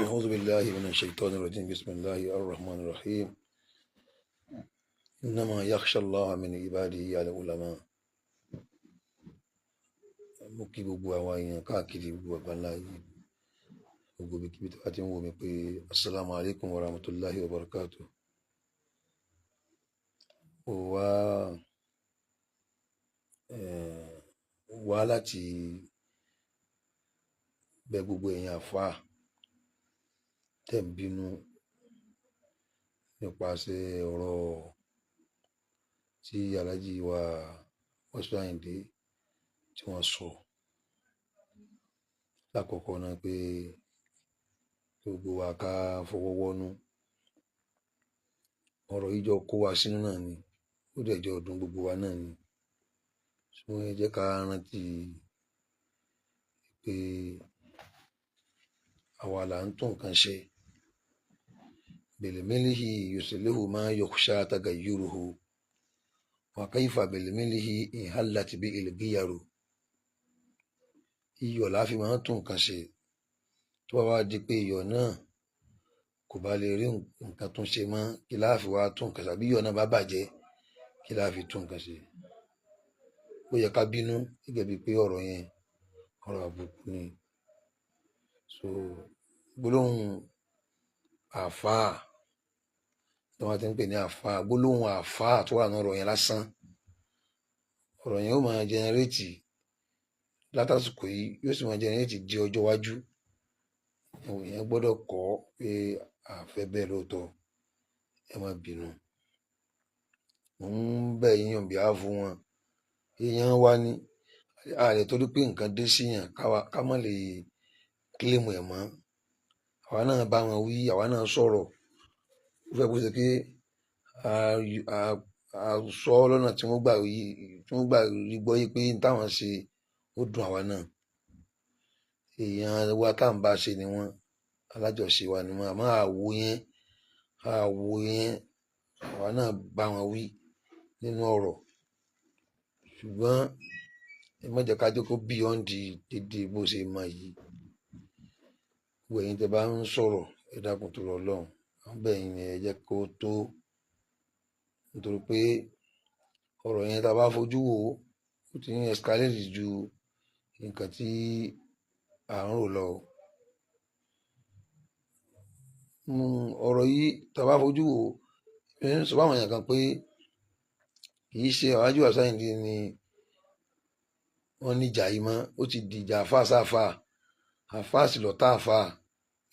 أعوذ بالله من الشيطان الرجيم. بسم الله الرحمن الرحيم. إنما يخشى الله من عباده العلماء. Mo kí gbogbo àwọn èèyàn káàkiri gbogbo àgbáńlá yìí, gbogbo ibikíbi tí wọ́n ti ń wò mí pé asalaamu alaykum wa rahmatulahi wa barakatu. Mo wá wá láti bẹ̀ gbogbo èèyàn àfáà tẹ̀ ń bínú nípasẹ̀ ọ̀rọ̀ tí Alhaji wa Wasiu Ayinde tí wọ́n sọ lákọ̀ọ́kọ́ náà pé gbogbo wa ká fọwọ́ wọ́nú. Ọ̀rọ̀ yìí jọ kó wa sínú náà ni, ó dẹ̀ jọ dùn gbogbo wa náà ni. Ṣùgbọ́n ẹ jẹ́ ká rántí pé àwa là ń tún nǹkan ṣe. Bilimilihi yuslihu ma yukhsha tagayyuruhu wa kayfa bilimilihi in hallat bihi al-ghiyaru. Iyọ̀ la fi máa ń tún nǹkan ṣe. Tó bá wá di pé iyọ̀ náà kò bá lè rí nǹkan tún ṣe mọ́, kí la fi wá tún nǹkan ṣe? Àbí iyọ̀ náà bá bàjẹ́, kí la fi tún nǹkan ṣe? Ó yẹ ká bínú gẹ́gẹ́ bíi pé ọ̀rọ̀ yẹn ọ̀rọ̀ àbùkù ni. So gbólóhùn àfáà tí wọ́n ti ń pè ní àfáà, gbólóhùn àfáà tó wà ní ọ̀rọ̀ yẹn lásán, ọ̀rọ̀ yẹn ó máa generate látàsìkò yìí, yóò sì máa generate di ọjọ́ iwájú. Èèyàn gbọ́dọ̀ kọ́ pé àfẹ́ bẹ́ẹ̀ lóòótọ́, ẹ má bínú. Mò ń bẹ̀ yín on behalf wọn. Èèyàn wa ni, a lè torí pé nǹkan dé síyàn ká má lè claim ẹ̀ mọ́. Àwa náà bá wọn wí, àwa náà sọ̀rọ̀. Ó fẹ́ kó ṣe pé a sọ lọ́nà tí wọ́n gbà rí, tí wọ́n gbà rí gbọ́ yé pé n táwọn ṣe ó dùn àwa náà. Èèyàn wa tá à ń bá ṣe ni wọ́n, alájọṣe wa ni wọ́n. Àmọ́ àwo yẹn, àwo yẹn, àwa náà bá wọn wí nínú ọ̀rọ̀. Ṣùgbọ́n ẹ má jẹ́ ká jẹ́ kó beyond dédé bó ṣe mọ yìí. Gbogbo ẹ̀yin tẹ́ bá ń sọ̀rọ̀, ẹ dákun torí Ọlọ́run. À ń bẹ̀ yín ni, ẹ jẹ́ kó tó. Nítorí pé ọ̀rọ̀ yẹn, tá a bá fojú wò ó, ó ti ń escalate ju nǹkan tí à ń rò lọ. Ọ̀rọ̀ yìí, tá a bá fojú wò ó, èmi ń sọ fún àwọn èèyàn kan pé kì í ṣe Alhaji Wasiu Ayinde ni wọ́n ní ìjà yìí mọ́, ó ti di ìjà àfáà sáfáà, àfáà sì lọ̀tá àfáà.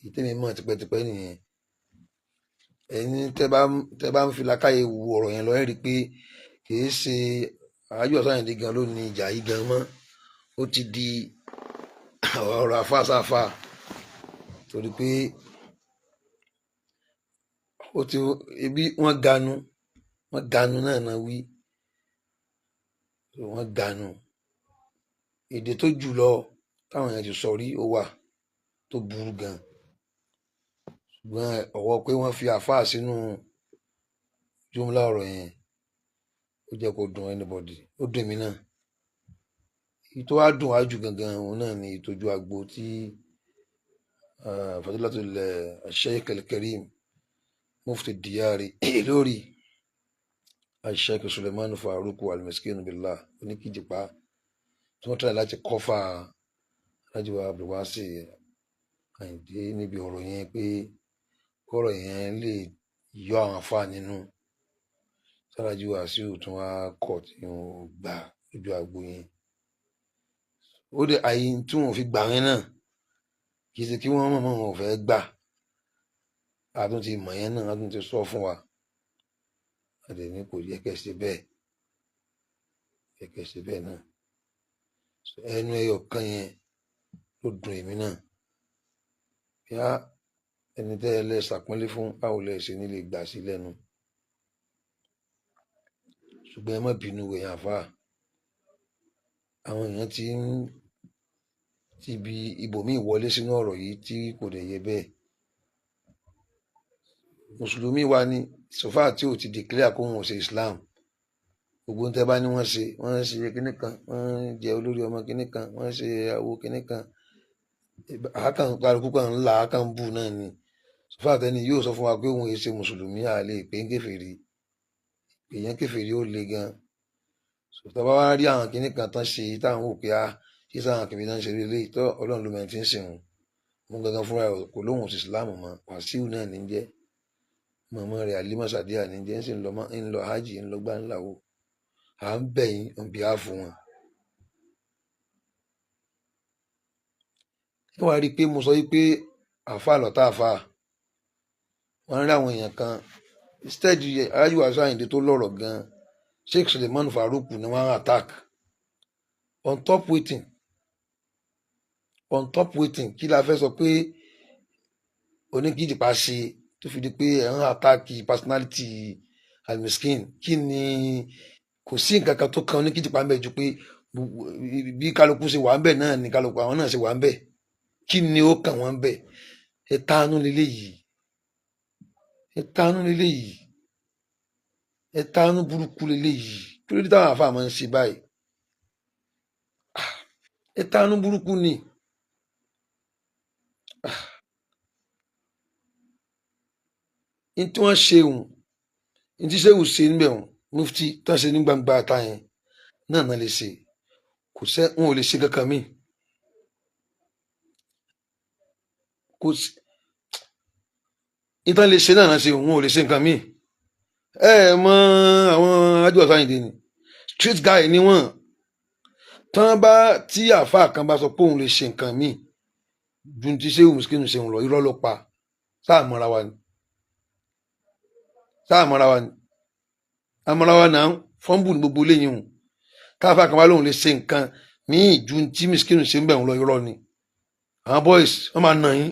Èyí tẹ́mi mọ̀ tipẹ́tipẹ́ nìyẹn. Ẹ̀yin tẹ́ bá ń fi làákàyè wo ọ̀rọ̀ yẹn lọ, ẹ rí i pé kì í ṣe Alhaji Wasiu Ayinde gan ló ní ìjà yìí gan mọ́. Ó ti di ọ̀rọ̀ àfáà sáfáà, torí pé ó ti ebi wọ́n ganu, wọ́n ganu náà náà wí, wọ́n ganu. Èdè tó jù lọ táwọn èèyàn ti sọ rí, ó wà tó burú gan. Ṣùgbọ́n ọ̀wọ́ pé wọ́n fi àfáà sínú jumla ọ̀rọ̀ yẹn, ó jẹ́ kó dùn anybody, ó dùn mí náà. Èyí tó wá dùn wá jù gangan, òun náà ni ìtọ́jú agbo tí Fadilatul Sheikh Al-Karim Mufti Diyari lórí Sheikh Suleiman Farouk Al-Miskin Billah oníkìjìpá tí wọ́n try láti cover Alhaji wa Abdulwasi Ayinde níbi ọ̀rọ̀ yẹn, pé kọ́rọ̀ yẹn lè yọ àwọn àfáà nínú. Alhaji Wasiu tún wá kọ̀ tí wọ́n gbà lójú agbo yẹn. Ó dẹ̀ àyè tí wọ́n fi gbà yẹn náà, kì í ṣe kí wọ́n mọ̀ mọ́ wọn ò fẹ́ gbà. A tún ti mọ̀ yẹn náà, a tún ti sọ fún wa. A dẹ̀ ní kò yẹ kẹ́ ṣe bẹ́ẹ̀, yẹ kẹ́ ṣe bẹ́ẹ̀ náà. Ẹnu ẹyọ kan yẹn ló dùn èmi náà. Yá ẹni tẹ́ ẹ lẹ ṣàpọ́nlé fún, báwo lẹ ṣe ní lè gbà sí lẹ́nu? Ṣùgbọ́n ẹ má bínú, èèyàn àfáà. Àwọn èèyàn ti ń ti bi ibòmíì wọlé sínú ọ̀rọ̀ yìí tí kò dẹ̀ yẹ bẹ́ẹ̀. Mùsùlùmí wa ní sọfà tí ò ti declare kó wọn ò ṣe Islam. Gbogbo ń tẹ́ bá ní wọ́n ṣe, wọ́n ṣe kinní kan, wọ́n jẹ́ olórí ọmọ kinní kan, wọ́n ṣe àwo kinní kan. Àákàn kálukú kan ńlá àákàn bù náà ni. Sọfà tẹni yóò sọ fún wa pé òun èsè mùsùlùmí, à lè pé ń kèfèrí, èèyàn kèfèrí ó le gan. Sọtọ bá wá rí àwọn kinní kan tán ṣe táwọn wò pé a ṣé sáwọn kèfèrí náà ń ṣe lélẹ́yìí tó, Ọlọ́run ló mẹ́rin tí ń sìn òun. Mo gangan fúnra rẹ̀ kò lóhùn sí Ìsìláàmù mọ́. Wàsíù náà ní jẹ́, mọ̀mọ́ rẹ̀ Halima Sadiya ní jẹ́, ń sì ń lọ ń lọ hajj, ń lọ gbá ńlá wo. À ń bẹ̀ yín on behalf wọn. Ẹ wá rí i pé mo sọ yìí pé àáfàá lọ́tà àáfàá wọ́n rí àwọn èèyàn kan instead Alhaji Wasiu Ayinde tó lọ́rọ̀ gan, Sheikh Suleiman Farouk ni wọ́n attack on top waiting, on top waiting. Kí la fẹ́ sọ pé oníkìjìpá ṣe tó fi di pé ẹ̀ ń attack personality Almiskin? Kí ni? Kò sí nǹkan kan tó kan oníkìjìpá ń bẹ̀ ju pé bí kálukú ṣe wà ń bẹ̀ náà ni kálukú àwọn náà ṣe wà ń bẹ̀. Kí ni ó kàn wọ́n ń bẹ̀? Ẹ tánú leléyìí, ẹ tánú leléyìí, ẹ tánú burúkú leléyìí. Kí ló dé táwọn àfáà máa ń ṣe báyìí? Ẹ tánú burúkú ni. N tí wọ́n ṣe òun, n tí sẹ́wù ṣe níbẹ̀ òun, mufti tán ṣe ní gbangba ta yẹn náà náà lè ṣe. Kò sẹ́, wọn ò lè ṣe kankan míì. Kò sí ìtàn lè ṣe náà náà ṣe, òun ò lè ṣe nǹkan míì. Ẹ ẹ mọ àwọn Alhaji Wasiu Ayinde ni street guy ni wọ́n. Tán bá tí àáfàá kan bá sọ pé òun lè ṣe nǹkan míì ju ti ṣéwù mùsùlùmí ṣe ń lọ, irọ́ ló pa. Sáà mọ́ra wa ni, sáà mọ́ra wa ni, amọ́ra wa náà fọ́nbù ní gbogbo léyìn òun. Káfá kan bá lóun lè ṣe nǹkan míì ju ti mùsùlùmí ṣe ń bẹ̀ ń lọ, irọ́ ni. Àwọn boys wọ́n máa nà yín,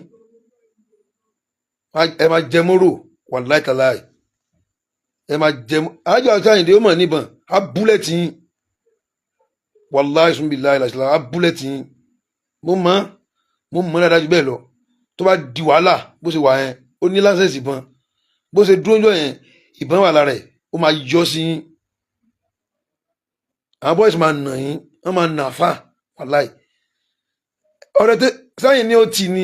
ẹ máa jẹ móró, wàláì tàláì ẹ máa jẹ. Alhaji Wasiu Ayinde ó mọ̀ níbọn, á búlẹ̀tì yín, wàláì sùnbìláì làṣìlá, á búlẹ̀tì yín. Mo mọ̀ dáadáa ju bẹ́ẹ̀ lọ. Tó bá di wàhálà bó ṣe wà yẹn, ó ní láńsẹ̀sì ìbọn. Bó ṣe dúró jọ yẹn, ìbọn wà lára ẹ̀, ó máa yọ sí yín. Àwọn boys máa nà yín, wọ́n máa nà fà, wàláì. Ọ̀rẹ́ tẹ sẹ́yìn ní ó tì ní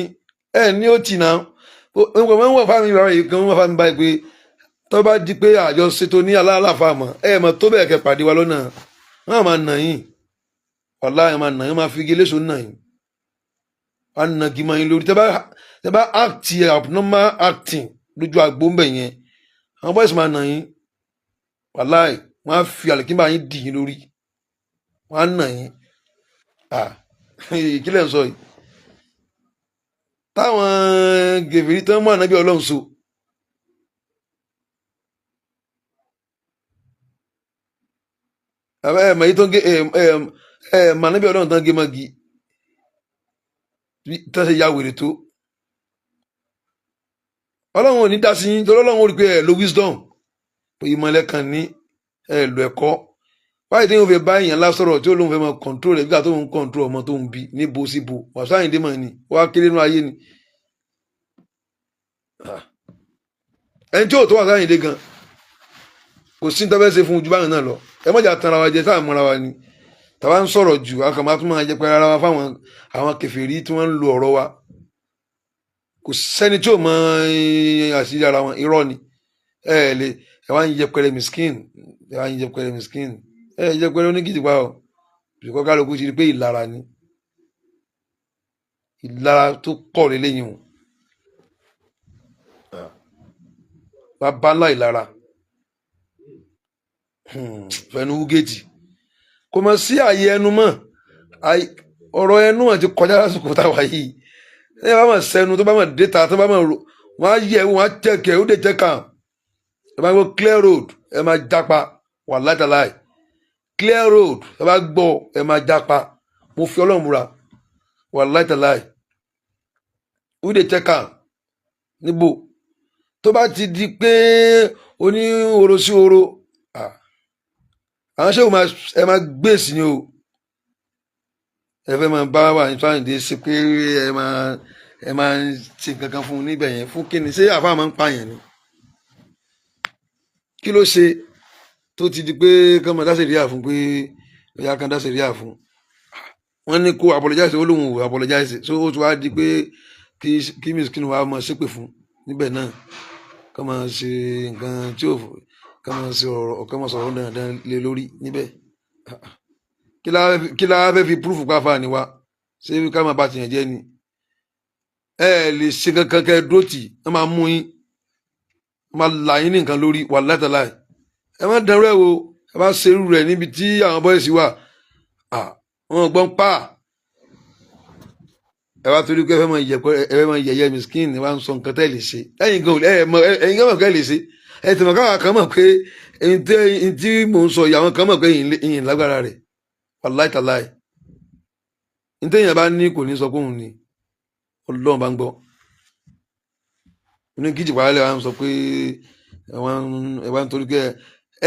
ẹ ní ó tì náà. Wọ́n wọ̀ fáwọn ìbára yìí kan, wọ́n wọ̀ fáwọn báyìí pé tó bá di pé àjọ ṣètò ní aláàfáà mọ̀, ẹ mọ̀ tó bẹ́ẹ̀ kẹ́ pàdé wa lọ́nà, wọ́n máa nà yín, wàláì máa nà yín, wọ́n máa fi igi léṣo nà yín, wọ́n á nà gímọ̀ yín lórí. Tẹ́ bá act abnormal acting lójú agbo ńbẹ̀ yẹn, àwọn boys máa nà yín, wàláì. Wọ́n á fi àlìkínbà yín dì yín lórí, wọ́n á nà yín. Kí lẹ̀ ń sọ yìí? Táwọn gèfèrí tán mú ànábì Ọlọ́run so, ẹ mọ̀ èyí tó ń gé ẹ ẹ mọ̀ ànábì Ọlọ́run tán gé mọ́gi tán ṣe ya wèrè tó. Ọlọ́run ò ní dá sí yín torí Ọlọ́run ò rí pé ẹ lo wisdom, pé ìmọ̀lẹ̀ kan ní ẹ lo ẹ̀kọ́ báyìí tí yóò fẹ́ bá èèyàn lásọ̀rọ̀ tí ó lóun fẹ́ máa control rẹ̀ bí tó ń control ọmọ tó ń bí níbo síbo. Wasiu Ayinde mọ̀ ni wàá kéré nínú ayé ni ẹni tí ò tó Wasiu Ayinde gan kò sí ní tọ́fẹ́ ṣe fún ojú báyìí náà lọ. Ẹ mọ̀jà tanra wa jẹ, sáà mọ́ra wa ni tàwa ń sọ̀rọ̀ jù, a kàn máa tún máa jẹ pé ara wa fáwọn àwọn kèfèrí tí wọ́n ń lo ọ̀rọ̀ wa. Kò sẹ́ni tí ò mọ àṣírí ara wọn, irọ́ ni. Ẹ lè ẹ wá ń yẹpẹrẹ miskin, ẹ wá ń yẹpẹrẹ miskin, ẹ yẹpẹrẹ oníkìtìpá o. Bìkọ́ kálukú ti rí pé ìlara ni, ìlara tó pọ̀ lélẹ́yìn o, bàbá ńlá ìlara fẹnu wúgẹ́tì. Kò mọ̀ sí àyè ẹnu mọ́, ọ̀rọ̀ ẹnu àti kọjá lásìkò táwa yìí. Ẹ bá mọ̀ sẹ́nu tó bá mọ̀ déta tó bá mọ̀ ro, wọ́n á yẹ, wọ́n á tẹ̀kẹ̀ ó dé tẹ̀ka. Ẹ bá gbọ́ clear road, ẹ máa jápa, wàláì tàláì. Clear road, ẹ bá gbọ́, ẹ máa jápa. Mo fi Ọlọ́run búra, wàláì tàláì. Ó dé tẹ̀ka níbo tó bá ti di pé oní oro sí oro, àwọn ṣé ẹ máa gbèsè ni o. Ẹ fẹ́ máa bá wà ní Ayinde ṣe pé ẹ máa ṣe nǹkan kan fún un níbẹ̀ yẹn fún kíni? Ṣé àfa máa ń pààyàn ni? Kí ló ṣe tó ti di pé kán máa dá sẹ̀ríà fún, pé ọ̀yà kan dá sẹ̀ríà fún? Wọ́n ní kó apologize, ó lóun ò apologize. So ó ti wá di pé kí Miskin wa máa ṣépè fún níbẹ̀ náà, ká máa ṣe nǹkan tí ò, ká máa ṣe ọ̀rọ̀, ká máa sọ̀rọ̀ dandan lé lórí níbẹ̀. Kí la fẹ́ fi proof pàfà ni wa? Ṣé ká máa bá tìyàn jẹ́ ni? Ẹ lè ṣe kankan kẹ dúró tì, ẹ máa mú yín, ẹ máa là yín ní nǹkan lórí wà látàláì. Ẹ má dẹrú ẹ wo. Ẹ bá ṣerú rẹ̀ níbi tí àwọn boys wà, wọn gbọ́n pa. Ẹ wá torí pé ẹ fẹ́ máa yẹ, ẹ fẹ́ máa yẹ̀yẹ́ Miskin, ẹ wá ń sọ nǹkan tẹ́ lè ṣe. Ẹ̀yin gan, ẹ mọ̀, ẹ̀yin gan mọ̀ kẹ́ lè ṣe. Ẹ tẹ̀mọ̀ káwọn kan mọ̀ pé ẹ̀yin tí mò ń sọ yìí, àwọn kan mọ̀ pé ẹ̀yin lágbára rẹ̀. Wàláì tàláì, ní téèyàn bá ní kò ní sọ pé òun ni Ọlọ́run bá ń gbọ́. Ní gíjì wàhálà wa ń sọ pé ẹ wá ń torí pé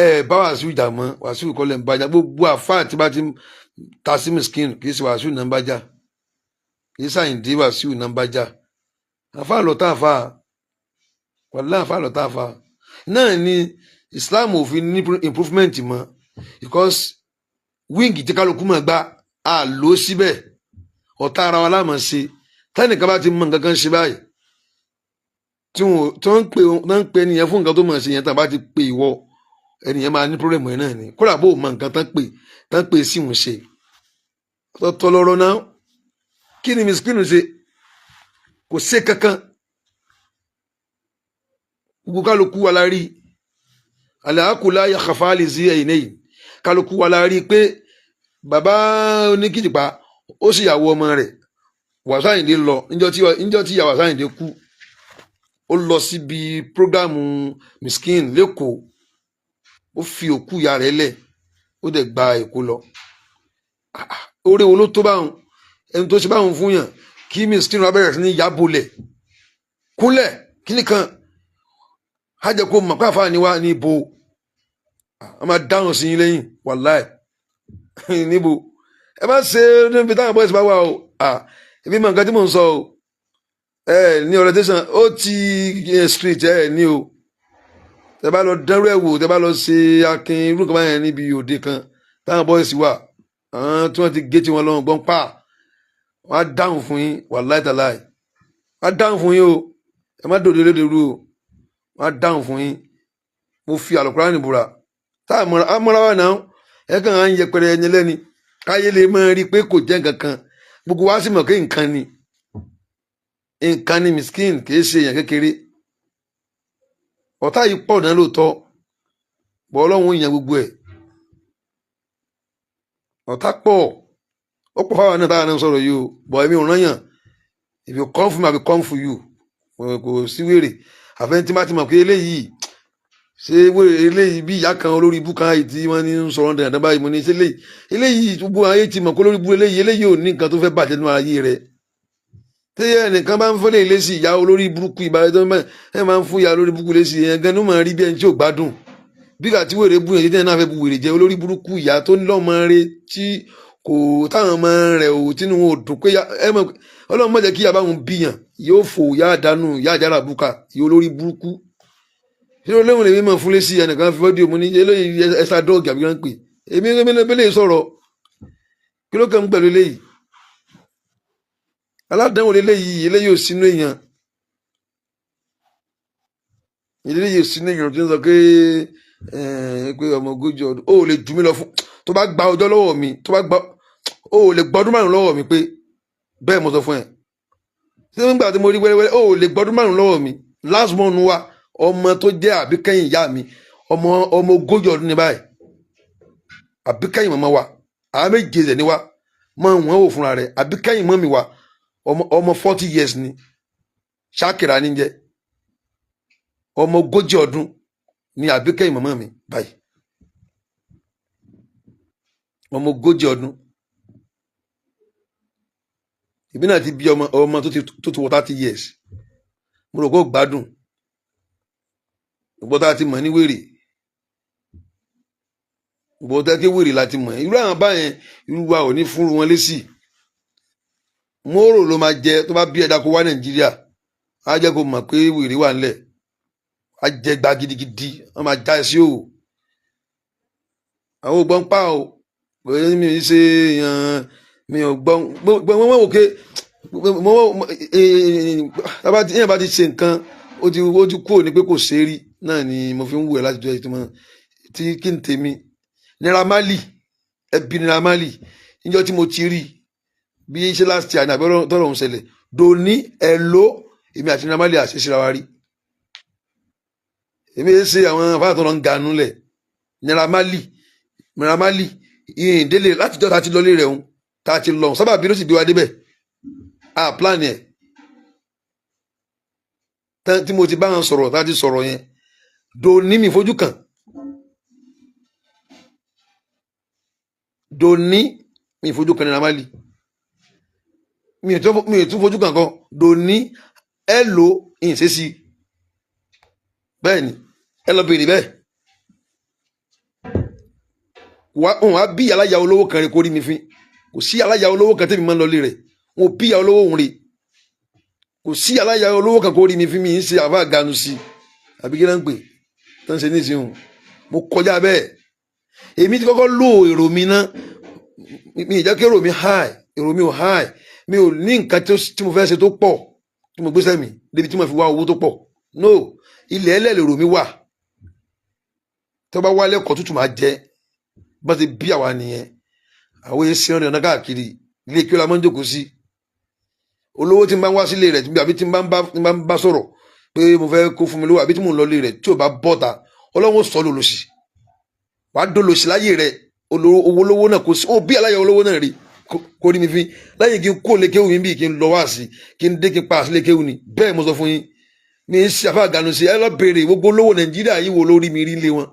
ẹ bá Wàsíù jà mọ́. Wàsíù kọ́lẹ̀ ń bájà. Gbogbo àfáà tí bá ti ta sí Miskin, kì í ṣe Wàsíù náà ń bájà, kì í ṣàyìndé Wàsíù náà ń bájà. Àfáà lọ́tà àfáà, wàlá àfáà lọ́tà àfáà náà ni. Islam ò fi ní improvement mọ́ because wing tí kálukú mọ̀ gbá a lò síbẹ̀. Ọ̀tá ara wa láàmú ṣe. Tẹ́nìkan bá ti mọ nǹkan kan ṣe báyìí, tí wọ́n ń pè ẹnìyẹn fún nǹkan tó mọ̀ ṣe yẹn, tán bá ti pè ìwọ, ẹnìyẹn máa ní problem yẹn náà ni. Kódà bó o mọ nǹkan tán pè sí òun ṣe tọ́tọ́ lọ́rọ́ náà. Kí ni Miskin ṣe? Kò ṣe kankan. Gbogbo kálukú wa la rí àlàákùlá yàkàfà lè sí ẹ̀yìn lẹ́yìn. Kálukú wa la rí pé bàbá oníkìtìpá ó sì yàwó ọmọ rẹ̀ Wàsíù Àyìndé lọ. Níjọ́ tí ìyá Wàsíù Àyìndé kú, ó lọ síbi program Miskin lẹ́kọ̀ọ́. Ó fi òkú ìyá rẹ̀ lẹ̀, ó dẹ̀ gba Èkó lọ. Oore wo ló tó báwọn ẹni tó ṣe báwọn fún yàn, kí Miskin wa bẹ̀rẹ̀ sí ní yàbọ̀lẹ̀ kúnlẹ̀ kíní kan á jẹ́ kó mọ̀ pé àfáàní wa ní ibo a máa dáhùn sí yín lẹ́yìn. Wàláì, níbo ẹ má ṣe níbi táwọn boys bá wà o. Èmi mọ nǹkan tí mò ń sọ o. Ẹ ní orientation ó ti street ẹ ní o. Tẹ bá lọ dẹrú ẹ wò, tẹ bá lọ ṣe akin irú kan báyẹn níbi òde kan táwọn boys wà, àwọn tí wọ́n ti gé tí wọ́n lọ́wọ́ gbọ́n pa, wọ́n á dáhùn fún yín. Wàláì tàláì, wọ́n á dáhùn fún yín o. Ẹ má dòde lédè rú o. Wọ́n á dáhùn fún yín. Mo fi àlùkùránì búra. Tá a mọ́ra wa náà, ẹ kàn án yẹpẹrẹ ẹni lẹ́ni káyé lè máa rí i pé kò jẹ́ nǹkan kan. Gbogbo wa sì mọ̀ pé nǹkan ni, nǹkan ni Miskin, kì í ṣe èèyàn kékeré. Ọ̀tá yìí pọ̀ náà lóòótọ́ bọ́, Ọlọ́run yàn gbogbo ẹ̀. Ọ̀tá pọ̀, ó pọ̀ fáwọn náà táwọn náà sọ̀rọ̀ yìí o. Bọ̀ èmi ò rán yàn. If you come for me, I will come for you. Kò sí wèrè àfẹn tí má ti mọ̀ pé eléyìí ṣé wèrè eléyìí bí ìyá kan olórí ibú kan yìí tí wọ́n ní ń sọ̀rọ̀ dandan báyìí. Mo ní ṣe eléyìí, eléyìí gbogbo ayé ti mọ̀ kó lórí ibú eléyìí, eléyìí ò ní nǹkan tó fẹ́ bàjẹ́ nínú ayé rẹ̀. Tí ẹnìkan bá ń fọ́lẹ̀ ilé sí ìyá olórí burúkú ìbára tó ẹ máa ń fún ìyá olórí burúkú lé sí yẹn gan ní, ó máa rí bí ẹni tí ò gbádùn bí kà tí wèrè bú yẹn títí náà fẹ́ bu wèrè jẹ. Olórí burúkú ìyá tó ń lọ́mọ rẹ̀ tí kò táwọn ọmọ rẹ̀ ò tínú wọn ò dùn pé ẹ mọ̀. Ọlọ́run má jẹ́ kí ìyá bá wọn bíyàn yóò fò ìyá àdánù, ìyá àjàrà búkà, ìyá olórí burúkú. Ṣé olóhùn lèmi mọ̀ fún lẹ́sí? Ẹnìkan fi fọ́díò mu ní eléyìí ẹ̀sà dọ́ọ̀gì àbí wọ́n ń pè èmi èmi sọ̀rọ̀. Kí ló kàn ń pẹ̀lú eléyìí? Aládàáwò eléyìí, eléyìí ò sínú èèyàn, eléyìí ò sínú èèyàn tí ń sọ pé pé ọmọ 40 ọdún ó lè jù mí lọ fún. Tó bá gba ọjọ́ lọ́wọ́ mi, tó bá gba, ó lè gbọdún 5 lọ́wọ́ mi pé bẹ́ẹ̀ mo sọ fún ẹ. Ṣé nígbà tí mo rí wẹ́rẹ́wẹ́rẹ́, ó lè gbọdún 5 lọ́wọ́ mi. Last born wa, ọmọ tó jẹ́ àbíkẹ́yìn ìyá mi, ọmọ 40 ọdún ní báyìí. Àbíkẹ́yìn màmá wa, àwọn méje rẹ̀ ni wa mọ wọn wò fúnra rẹ̀. Àbíkẹ́yìn mọ́ mi wa, ọmọ 40 years ni. Ṣákìrà ní jẹ́. Ọmọ 40 ọdún ni àbíkẹ́yìn màmá mi báyìí, ọmọ 40 ọdún. Ìbí náà ti bí ọmọ, ọmọ tó ti wọ 30 years. Mo rò kó gbádùn ìgbọ́ tá a ti mọ̀ ní wèrè, ìgbọ́ tá a ti wèrè láti mọ̀. Irú àwọn báyẹn, irú wa ò ní fúnru wọn lésì. Mórò ló máa jẹ tó bá bí ẹ̀dá kó wá Nàìjíríà, á jẹ́ kó mọ̀ pé wèrè wà nílẹ̀. Á jẹ gba gidigidi, wọ́n máa já ẹ sí òwò. Àwọn ògbọ́n pa o. Kò ní mi ṣe èèyàn. Mi ò gbọ́ gbọ́ wọ́n wò pé mo yẹn bá ti ṣe nǹkan, ó ti kúrò ní pé kò ṣe é rí náà ni mo fi ń wù ẹ́ láti jọ ìtumọ̀ tí kí n tèmi. Naira Marley, ẹbí Naira Marley, níjọ́ tí mo ti rí bí ṣe last year ní àbí tọ́rọ̀ ń ṣẹlẹ̀ dòní ẹ̀ ló èmi àti Naira Marley àṣeṣe ra wa rí. Èmi yẹn ṣe àwọn afáàtọ̀ tó lọ ń ganú lẹ̀. Naira Marley, Naira Marley ìyìn délé látijọ́ tá a ti lọlé rẹ̀ ń tá a ti lọ sábà bí ló sì bí wa débẹ̀ a plan ẹ̀ tí mo ti bá wọn sọ̀rọ̀, tá a ti sọ̀rọ̀ yẹn dòní mi fojú kàn, dòní mi fojú kàn Naira Marley, mi ò tún fojú kàn kan dòní ẹ lò ìyìn ṣe sí. Bẹ́ẹ̀ ni ẹ lọ bèrè bẹ́ẹ̀ wà òun á bí aláya olówó kan rè kó rí mi fín. Kò sí aláya olówó kan tẹ́mi máa ń lọlé rẹ̀, wọn ò bí ìyá olówó òun rè. Kò sí aláya olówó kan kó rí mi fín. Mi ń ṣe àfa ganu sí àbí kí ló ń pè tó ń ṣe nísìnyìí? Mo kọjá bẹ́ẹ̀. Èmi ti kọ́kọ́ lo èrò mi ná, mi ì jẹ́ kí èrò mi high, èrò mi ò high. Mi ò ní nǹkan tí mo fẹ́ ṣe tó pọ̀ tí mo gbé sẹ́mi débi tí mo fi wá owó tó pọ̀. No, ilẹ̀ ẹlẹ́ lèrò mi wà. Tó bá wálé ẹ̀kọ́ tútù máa jẹ́ bá ti bí àwa nìyẹn. Àwọn èsì ọ̀nà ọ̀nà káàkiri ilé kí ó la máa ń jókòó sí. Olówó tí n bá ń wá sílé rẹ̀ àbí tí n bá ń bá sọ̀rọ̀ pé mo fẹ́ kó fún mi lówó àbí tí mò ń lọ ilé rẹ̀, tí ò bá bọ́ta, Ọlọ́run ó sọ lòlòsì, wàá dolòsì láyé rẹ̀. Owó lówó náà kò sí ó bí aláya olówó náà rí kó rí mi fín láyé kí n kó lè kéwù mi bí kí n lọ wá sí kí n dé kí n pa àsílẹ̀ kéwù ni. Bẹ́ẹ̀ mo sọ fún yín, mi ń ṣe àfa àgànù sí. Ẹ lọ béèrè gbogbo olówó Nàìjíríà yìí wo lórí mi rí lé wọn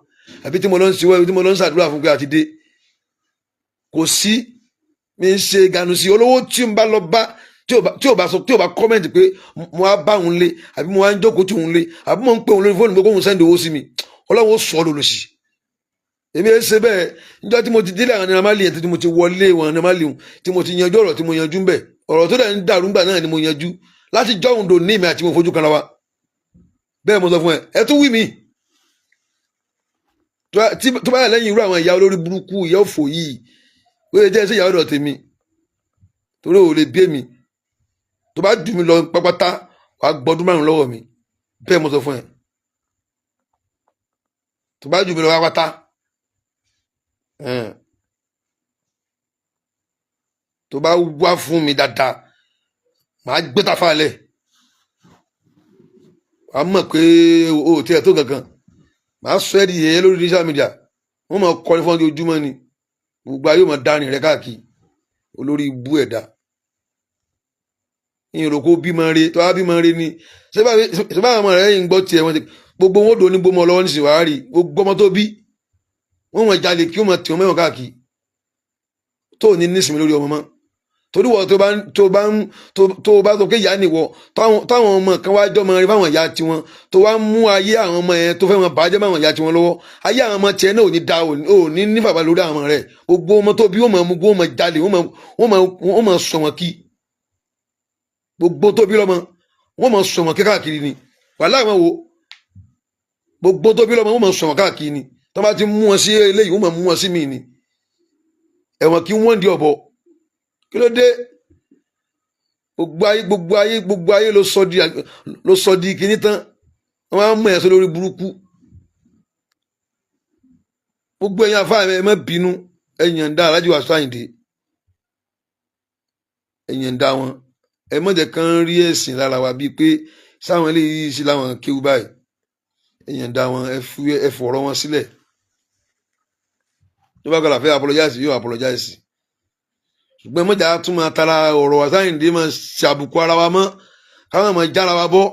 àbí tí mo lọ ń ṣe tí mo lọ ń ṣàdúrà fún pé àti dé. Kò sí, mi ń ṣe gànù sí olówó tí n bá lọ bá tí ò bá sọ, tí ò bá comment pé mo á bá òun lé àbí mo á ń jókòó tí òun lé àbí mo ń pè òun lórí fóònù pé kóun send owó sí mi, Ọlọ́run ó sọ ọ́ lòlòsì. Èmi ẹ ṣe bẹ́ẹ̀. Níjọ́ tí mo ti délé àwọn Naira Marley yẹn, tí mo ti wọlé wọn Naira Marley, tí mo ti yanjú ọ̀rọ̀ tí mo yanjú ń bẹ̀, ọ̀rọ̀ tó dẹ̀ ń dàrú ńgbà náà ni mo yanjú láti jọ́hún dò ní èmi àti mo fojú kanra wa. Bẹ́ẹ̀ mo sọ fún ẹ, ẹ tún wí mi tó bá yà lẹ́yìn irú àwọn ìyá olórí burúkú, ìyá òfò yìí, ó lè jẹ́ ẹsẹ̀ ìyá ọ̀dọ̀ tèmi torí ò lè bí èmi. Tó bá jù mí lọ pápátá, wàá gbọdún 5 lọ́wọ́ mi. Bẹ́ẹ̀ mo sọ fún ẹ, tó bá jù mí lọ pápátá, tó bá wá fún mi dáadáa, màá gbé tafa lẹ̀, wàá mọ̀ pé o ò tiẹ̀ tó kankan. Màá sọ ẹ́ di yẹ̀yẹ́ lórí social media, wọ́n máa kọrin fún ojoojúmọ́ ni, gbogbo ayé máa dárìn rẹ káàkiri. Olórí ibú ẹ̀dá ìyẹn kó bímọ re. Tó bá bímọ re ni ṣé báwọn ọmọ rẹ yìí ń gbọ́ tiẹ̀ wọ́n ti gbogbo wọn dò ní gbọmọ lọ́wọ́ nísìnyí. Wàá rí gbogbo ọmọ tó bí wọ́n mọ̀ jalè kí wọ́n mọ̀ tì wọ́n mẹ́wọ̀n káàkiri tó ní nísìnyí lórí ọmọ mọ́. Torí wọ́n tó bá sọ pé ìyá nìwọ, táwọn ọmọ kan wá jọmọ rí fáwọn ìyá tiwọn, tó wá mú ayé àwọn ọmọ yẹn tó fẹ́ wọn bàjẹ́ máwọn ìyá tiwọn lọ́wọ́, ayé àwọn ọmọ tiẹ̀ náà ò ní da, ò ní ní fàbà lórí àwọn ọmọ rẹ̀. Gbogbo ọmọ tó bí wọ́n mọ̀ mú, wọ́n mọ̀ jalè, wọ́n mọ̀ sọ wọn kí gbogbo tó bí lọ́mọ wọ́n mọ̀ sọ wọn kí káàkiri ni. Wàhálà àwọn wo gbogbo tó bí lọ́mọ wọ́n mọ̀ sọ wọn káàkiri ni. Tó bá ti mú wọn sí eléyìí, wọ́n mọ̀ mú wọn sí mi ni ẹ̀wọ̀n kí wọ́n di ọ̀bọ. Kí ló dé? Gbogbo ayé, gbogbo ayé, gbogbo ayé ló sọ di kíní tán, wọ́n á mú ẹ̀sọ́ lórí burúkú. Gbogbo ẹ̀yin afá, ẹ má bínú, ẹ̀yàn dá Alhaji Wasiu Ayinde, ẹ̀yàn dá wọn. Ẹ má jẹ́ kán rí ẹ̀sìn lára wa bíi pé sáwọn eléyìí sí láwọn kéwú báyìí. Ẹ̀yàn dá wọn, ẹ fọ̀rọ̀ wọn sílẹ̀. Tó bá gbọ́dọ̀ fẹ́ apologize, yóò apologize. Ṣùgbọ́n ẹ má jà tún máa tara ọ̀rọ̀ Wasiu Ayinde máa ṣàbùkù ara wa mọ́, káwọn máa jára wa bọ́.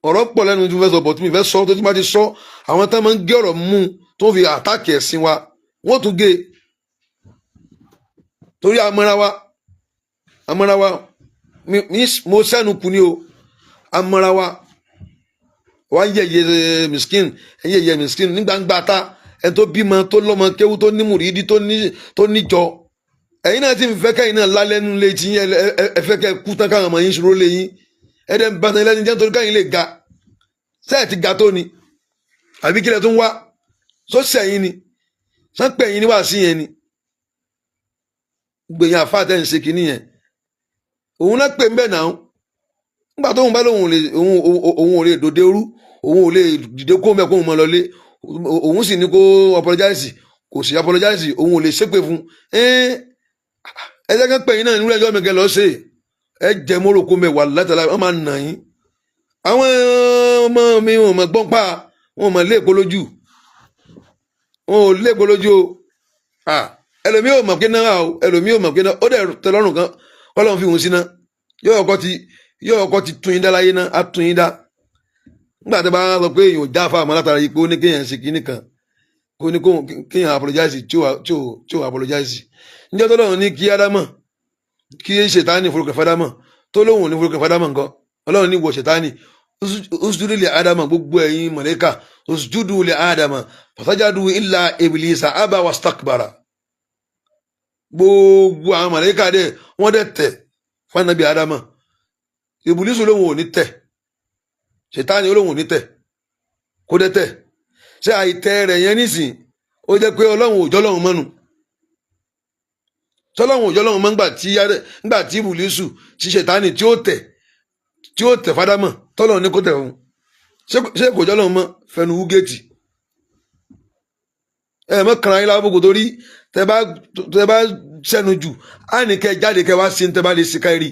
Ọ̀rọ̀ pọ̀ lẹ́nu tí mo fẹ́ sọ bọ̀ tí mi fẹ́ sọ tó ti bá ti sọ, àwọn tán máa ń gé ọ̀rọ̀ mú tó fi attack ẹ̀sìn wa, wọ́n tún gé e torí amọ́ra wa, amọ́ra wa. Mo sẹ́nu kù ni o. Amọ́ra wa wá ń yẹ̀yẹ́ miskin, ń yẹ̀yẹ́ miskin ní gbangba ta. Ẹni tó bímọ, tó lọ́mọ kéwú, tó ní mùrídìí, tó níjọ, ẹ̀yin náà ti ń fẹ́ kẹ́yìn náà lálẹ́nu létí yín. Ẹ fẹ́ kẹ́ kú tán káwọn ọmọ yín ṣòro lé yín. Ẹ dẹ̀ ń bàtàn lẹ́nu jẹ́ nítorí káyìn lè ga. Sẹ́ẹ̀ ti ga tó ni àbí kílẹ̀ tó ń wá sọ́sẹ̀ yín ni sánpẹ̀ yín ní wàásù yẹn ni. Gbẹ̀yìn àfa tẹ̀ ń ṣe kínní yẹn, òun náà pè ń bẹ̀ náà. Nígbà tóun bá lóun lè òun ò lè dòde rú, òun ò lè dìde kó mẹ́ kóun mọ́ lọlé, òun sì ní kó apologize, kò sì apologize, òun ò lè ṣépè fún ẹ. Jẹ́ kán pè yín náà nínú ẹjọ́ mi kẹ́ lọ́ọ́ ṣe. Ẹ jẹ́ mọ́rò kó mẹ́ wà látàlá, wọ́n máa nà yín. Àwọn ọmọ mi, wọn mọ̀ gbọ́n pa, wọn mọ̀ lé èkó lójú, wọn ò lé èkó lójú o. Ẹlòmíì ò mọ̀ pé náà o, ẹlòmíì ò mọ̀ pé náà ó dẹ̀ tẹ́ lọ́rùn kan kọ́lọ́run fi hùn sí náà. Yóò kọ́ ti tún yín dá láyé náà, á tún yín dá. Nígbà tí a bá sọ pé èèyàn ò já fáwọn látara yìí, pé ó ní kéèyàn ṣe kinní kan, kó ní kéèyàn apologize tí ò apologize, níjọ́ tó lọ́run ní kí ádámọ̀ kí ṣètánì forúkọ fádámọ̀, tó lóun ò ní forúkọ fádámọ̀ nǹkan, Ọlọ́run ní wọ ṣètánì, usjudu li ádámà, gbogbo ẹ̀yin mọ̀lẹ́kà, usjudu li ádámà, fasajadu illa iblisa aba wastakbara. Gbogbo àwọn mọ̀lẹ́kà dẹ̀ wọ́n dẹ̀ tẹ̀ fún Ànábì ádámà. Ìbùlísù lóun ò ní tẹ̀, ṣètánì lóun ò ní tẹ̀, kó dẹ̀ tẹ̀. Ṣé àìtẹ́ rẹ̀ yẹn nísìn, ó jẹ́ pé Ọlọ́run ò jọ́lọ́run mọ́nu? Sọlọ́run ò jọ́lọ́run mọ́ ńgbà tí ìbùlísù tí ṣètánì tí ó tẹ̀ fádámọ̀, tọ́lọ́run ní kó tẹ̀ fún? Ṣé kò jọ́lọ́run mọ́? Fẹnu wú géètì ẹ mọ́ kàrà yín lábùkù, torí tẹ bá sẹ́nu jù, á ní kẹ́ jáde, kẹ́ wá sí ní tẹ bá lè ṣe kárí.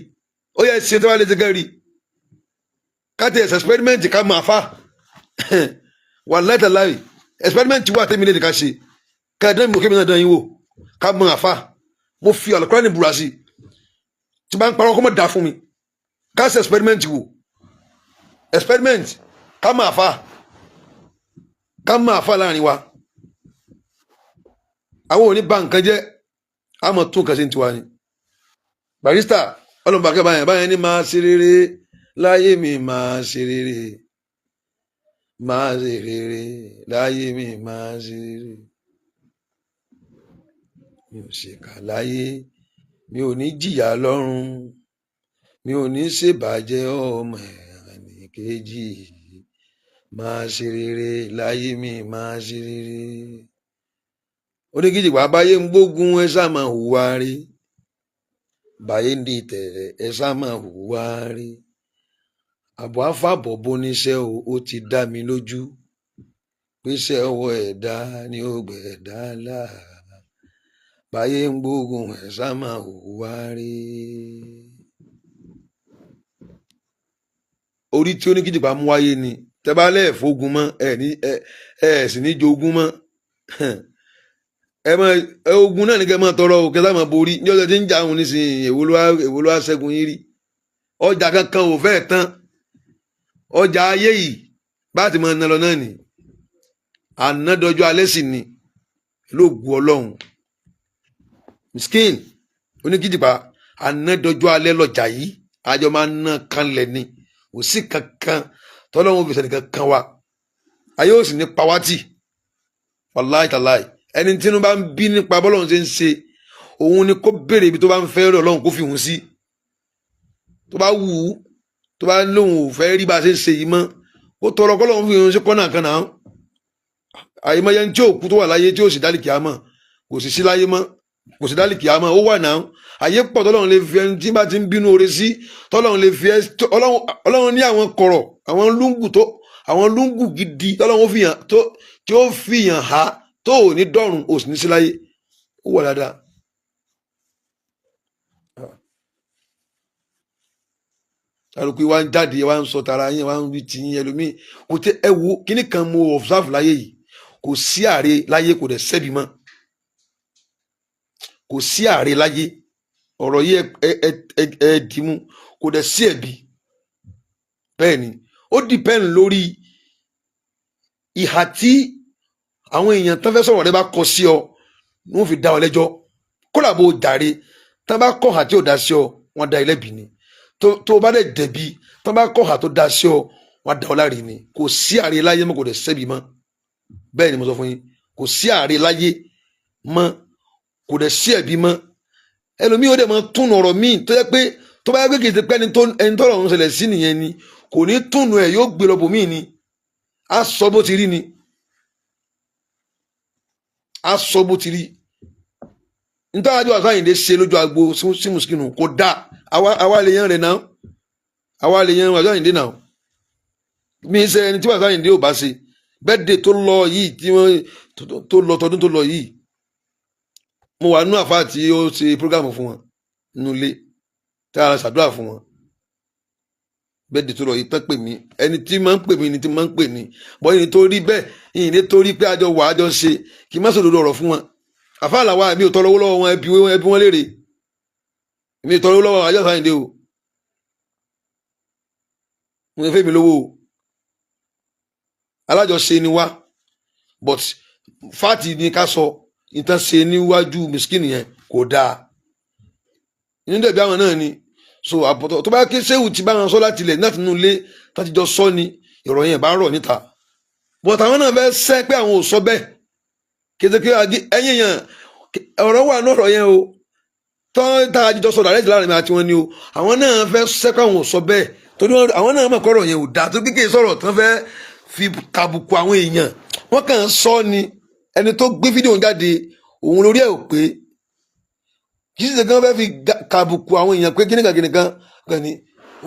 Ó yẹ ṣe tẹ bá lè ṣe kárí, ká tẹ experiment, ká máa fa wàláì tàláì. Experiment wà tẹ́mi lè ká ṣe, ká dán mi, kémi náà dán yín wò, ká mọ àfa. Mo fi Àlùkùránì búra sí, tí bá ń parọ́, kó mọ̀ dá fún mi. Ká ṣe experiment wò, experiment, ká mọ àfa, ká mọ àfa láàrin wa. Àwọn ò ní ba nǹkan jẹ́, a mọ̀ tún nǹkan ṣe ń tiwa ni. Barrister ọlọ́mọba báyẹn báyẹn ní máa ṣe rere láyé mi, máa ṣe rere, máa ṣe rere láyé mi, máa ṣe rere. Mi ò ṣèkà láyé, mi ò ní jìyà lọ́run, mi ò ní ṣèbàjẹ́ ọmọ ẹnì kejì. Máa ṣe rere láyé mi, máa ṣe rere. Oníkìjìpá, báyé ń gbógun, ẹ ṣáà máa hùwà rí. Báyé ń di tẹ̀rẹ̀, ẹ ṣáà máa hùwà rí. Àbọ̀ àfàbọ̀ bóníṣẹ́ o, ó ti dá mi lójú pèsè ọwọ́ ẹ̀dá ni ó gbẹ̀dá là. Báyé ń gbógun, ẹ ṣáà máa hùwà rí. Orí tí oníkìjìpá mú wáyé ni tẹ́ bá lẹ́ẹ̀fógun mọ́ ẹ ní ẹ ẹ sì ní jogún mọ́. Ẹ mọ ogun náà ní kẹ́ máa tọrọ o, kẹ́ sá máa borí ní ọjọ́ tí ń jà òun nísìnyí. Èwo ló wá ṣẹ́gun yín rí? Ọjà kankan ò fẹ́ẹ̀ tán. Ọjà ayé yìí, bá ti máa ná lọ náà nì, ànádọ́jọ́ alẹ́ sì ni lóògùn Ọlọ́run. Miskin oníkìjìpá, ànádọ́jọ́ alẹ́ lọ́jà yìí, àjọ máa ná kanlẹ̀ ni. Kò sí kankan tọ́lọ́run fi sẹ́nìkan kan wa, ayé ò sì ní pawátì. Wàláì tàláì, ẹni tí inú bá ń bí nípa bọ́lọ́run ṣe ń ṣe, òun ni kó béèrè ibi tó bá ń fẹ́ rí Ọlọ́run kó fi hùn sí. Tó bá wù ú, tó bá lóun ò fẹ́ rí bá a ṣe ń ṣe yìí mọ́, kó tọrọ kọ́lọ́run fi hùn sí kọ́nà kan náà. Àyèmáyé tí ò kú tó wà láyé, tí ò sì dálì kìámọ̀, kò sì sí láyé mọ́, kò sì dálì kìámọ̀, ó wà náà. Àyè pọ̀ tọ́lọ́run lè fi ẹni tí bá ti ń bínú oore sí, tọ́lọ́run lè fi ẹ. Ọlọ́run ní àwọn kọ̀rọ̀, àwọn lúngù tó, àwọn lúngù gidi tọ́lọ́run ó fi hàn tó, tí ó fi hàn ha, tó ò ní dọ́run, ò sì ní sí láyé, ó wà dáadáa. Alùpùpù wa ń jáde, wa ń sọ tara yín, wa ń wí tiyín. Ẹlòmíì kò tẹ ẹ wo kíní kan. Mo observe láyé yìí, kò sí ààrẹ láyé, kò dẹ̀ sẹ́bi mọ́. Kò sí ààrẹ láyé, ọ̀rọ̀ yìí ẹ ẹ ẹ ẹ dìímú, kò dẹ̀ sí ẹ̀bi. Bẹ́ẹ̀ ni, ó depend lórí ìhà tí àwọn èèyàn tán fẹ́ sọ̀rọ̀ rẹ bá kọ sí ọ ní wọ́n fi dá ọ lẹ́jọ́. Kódà bó o jàre, tán bá kọ̀ hà tí ò dá sí ọ, wọ́n dá ẹlẹ́bi ni. Tó o bá dẹ̀ jẹ̀bi, tán bá kọ̀ hà tó dá sí ọ, wọ́n dá ọ láre ni. Kò sí ààrẹ láyé mọ́, kò dẹ̀ sẹ́bi mọ́. Bẹ́ẹ̀ ni mo sọ fún yín, kò sí ààrẹ láyé mọ́, kò dẹ̀ sí ẹ̀bi mọ́. Ẹlòmíì ó dẹ̀ máa túnú ọ̀rọ̀ míì tó yẹ pé tó bá yẹ pé kì í ṣe pé ẹni tọ́rọ̀ ń ṣẹlẹ̀ sí nìyẹn ni, kò ní túnú ẹ̀, yóò gbé lọ bòmíì ni. Á sọ bó ti rí ni, á sọ bó ti rí. Nítorí àjọ àsáyìndé ṣe lójú agbo sí mùsùlùmí kò dáa. Àwa lè yan rẹ̀ náà, àwa lè yan àsáyìndé náà. Mi ṣe ẹni tí àsáyìndé ò bá ṣe bẹ́ẹ̀dẹ̀ tó lọ yìí, tí wọ́n tó lọ tọdún tó lọ yìí, mo wà nínú àfáà tí ó ṣe program fún wọn nínú ilé tí a ṣàdúrà fún wọn. Bẹ́ẹ̀dẹ̀ tó lọ yìí tán pè mí, ẹni tí máa ń pè mí ni tí máa ń pè ní bọ́ ẹni tó rí bẹ́ẹ̀ yìí ní torí pé àjọ wà, àjọ ṣe, kí n má sòdodo ọ̀rọ̀ fún wọn. Àfáà làwa, mi ò tọrọ owó lọ́wọ́ wọn. Ẹbí wọn léèrè, mi ò tọrọ owó lọ́wọ́ àjọ Àsáyìndé o. Mo fẹ́ mi lówó o, alájọṣe ni wá. But fact ni ká sọ, ìtàn ṣe níwájú miskin yẹn kò dáa. Inú dẹ̀bi àwọn náà ni. So àpótọ́ tó bá ké séwù ti bá wọn sọ láti ilẹ̀, láti inú ilé láti jọ sọ ni ìrọ̀ yẹn bá rọ̀ níta. But àwọn náà fẹ́ sẹ́ pé àwọn ò sọ bẹ́ẹ̀ kétéké. Ẹ̀yìn yẹn, ọ̀rọ̀ wà ní ọ̀rọ̀ yẹn o, tọ́ tá a jọ sọ dàrẹ́tì láàrin mi àti wọn ni o. Àwọn náà fẹ́ sẹ́ pé àwọn ò sọ bẹ́ẹ̀ torí àwọn náà mọ̀ kọ́rọ̀ yẹn ò dáa tó kékeré sọ̀rọ̀ tán fẹ́ fi kàbùkù àwọn èèyàn. Wọ́n kàn ń sọ ni. Ẹni tó gbé fídíò jáde, òun lórí ẹ̀ ò pé. Kì í ṣe kí wọ́n fẹ́ fi kàbùkù àwọn èèyàn pé kíníkan kíníkan kan ni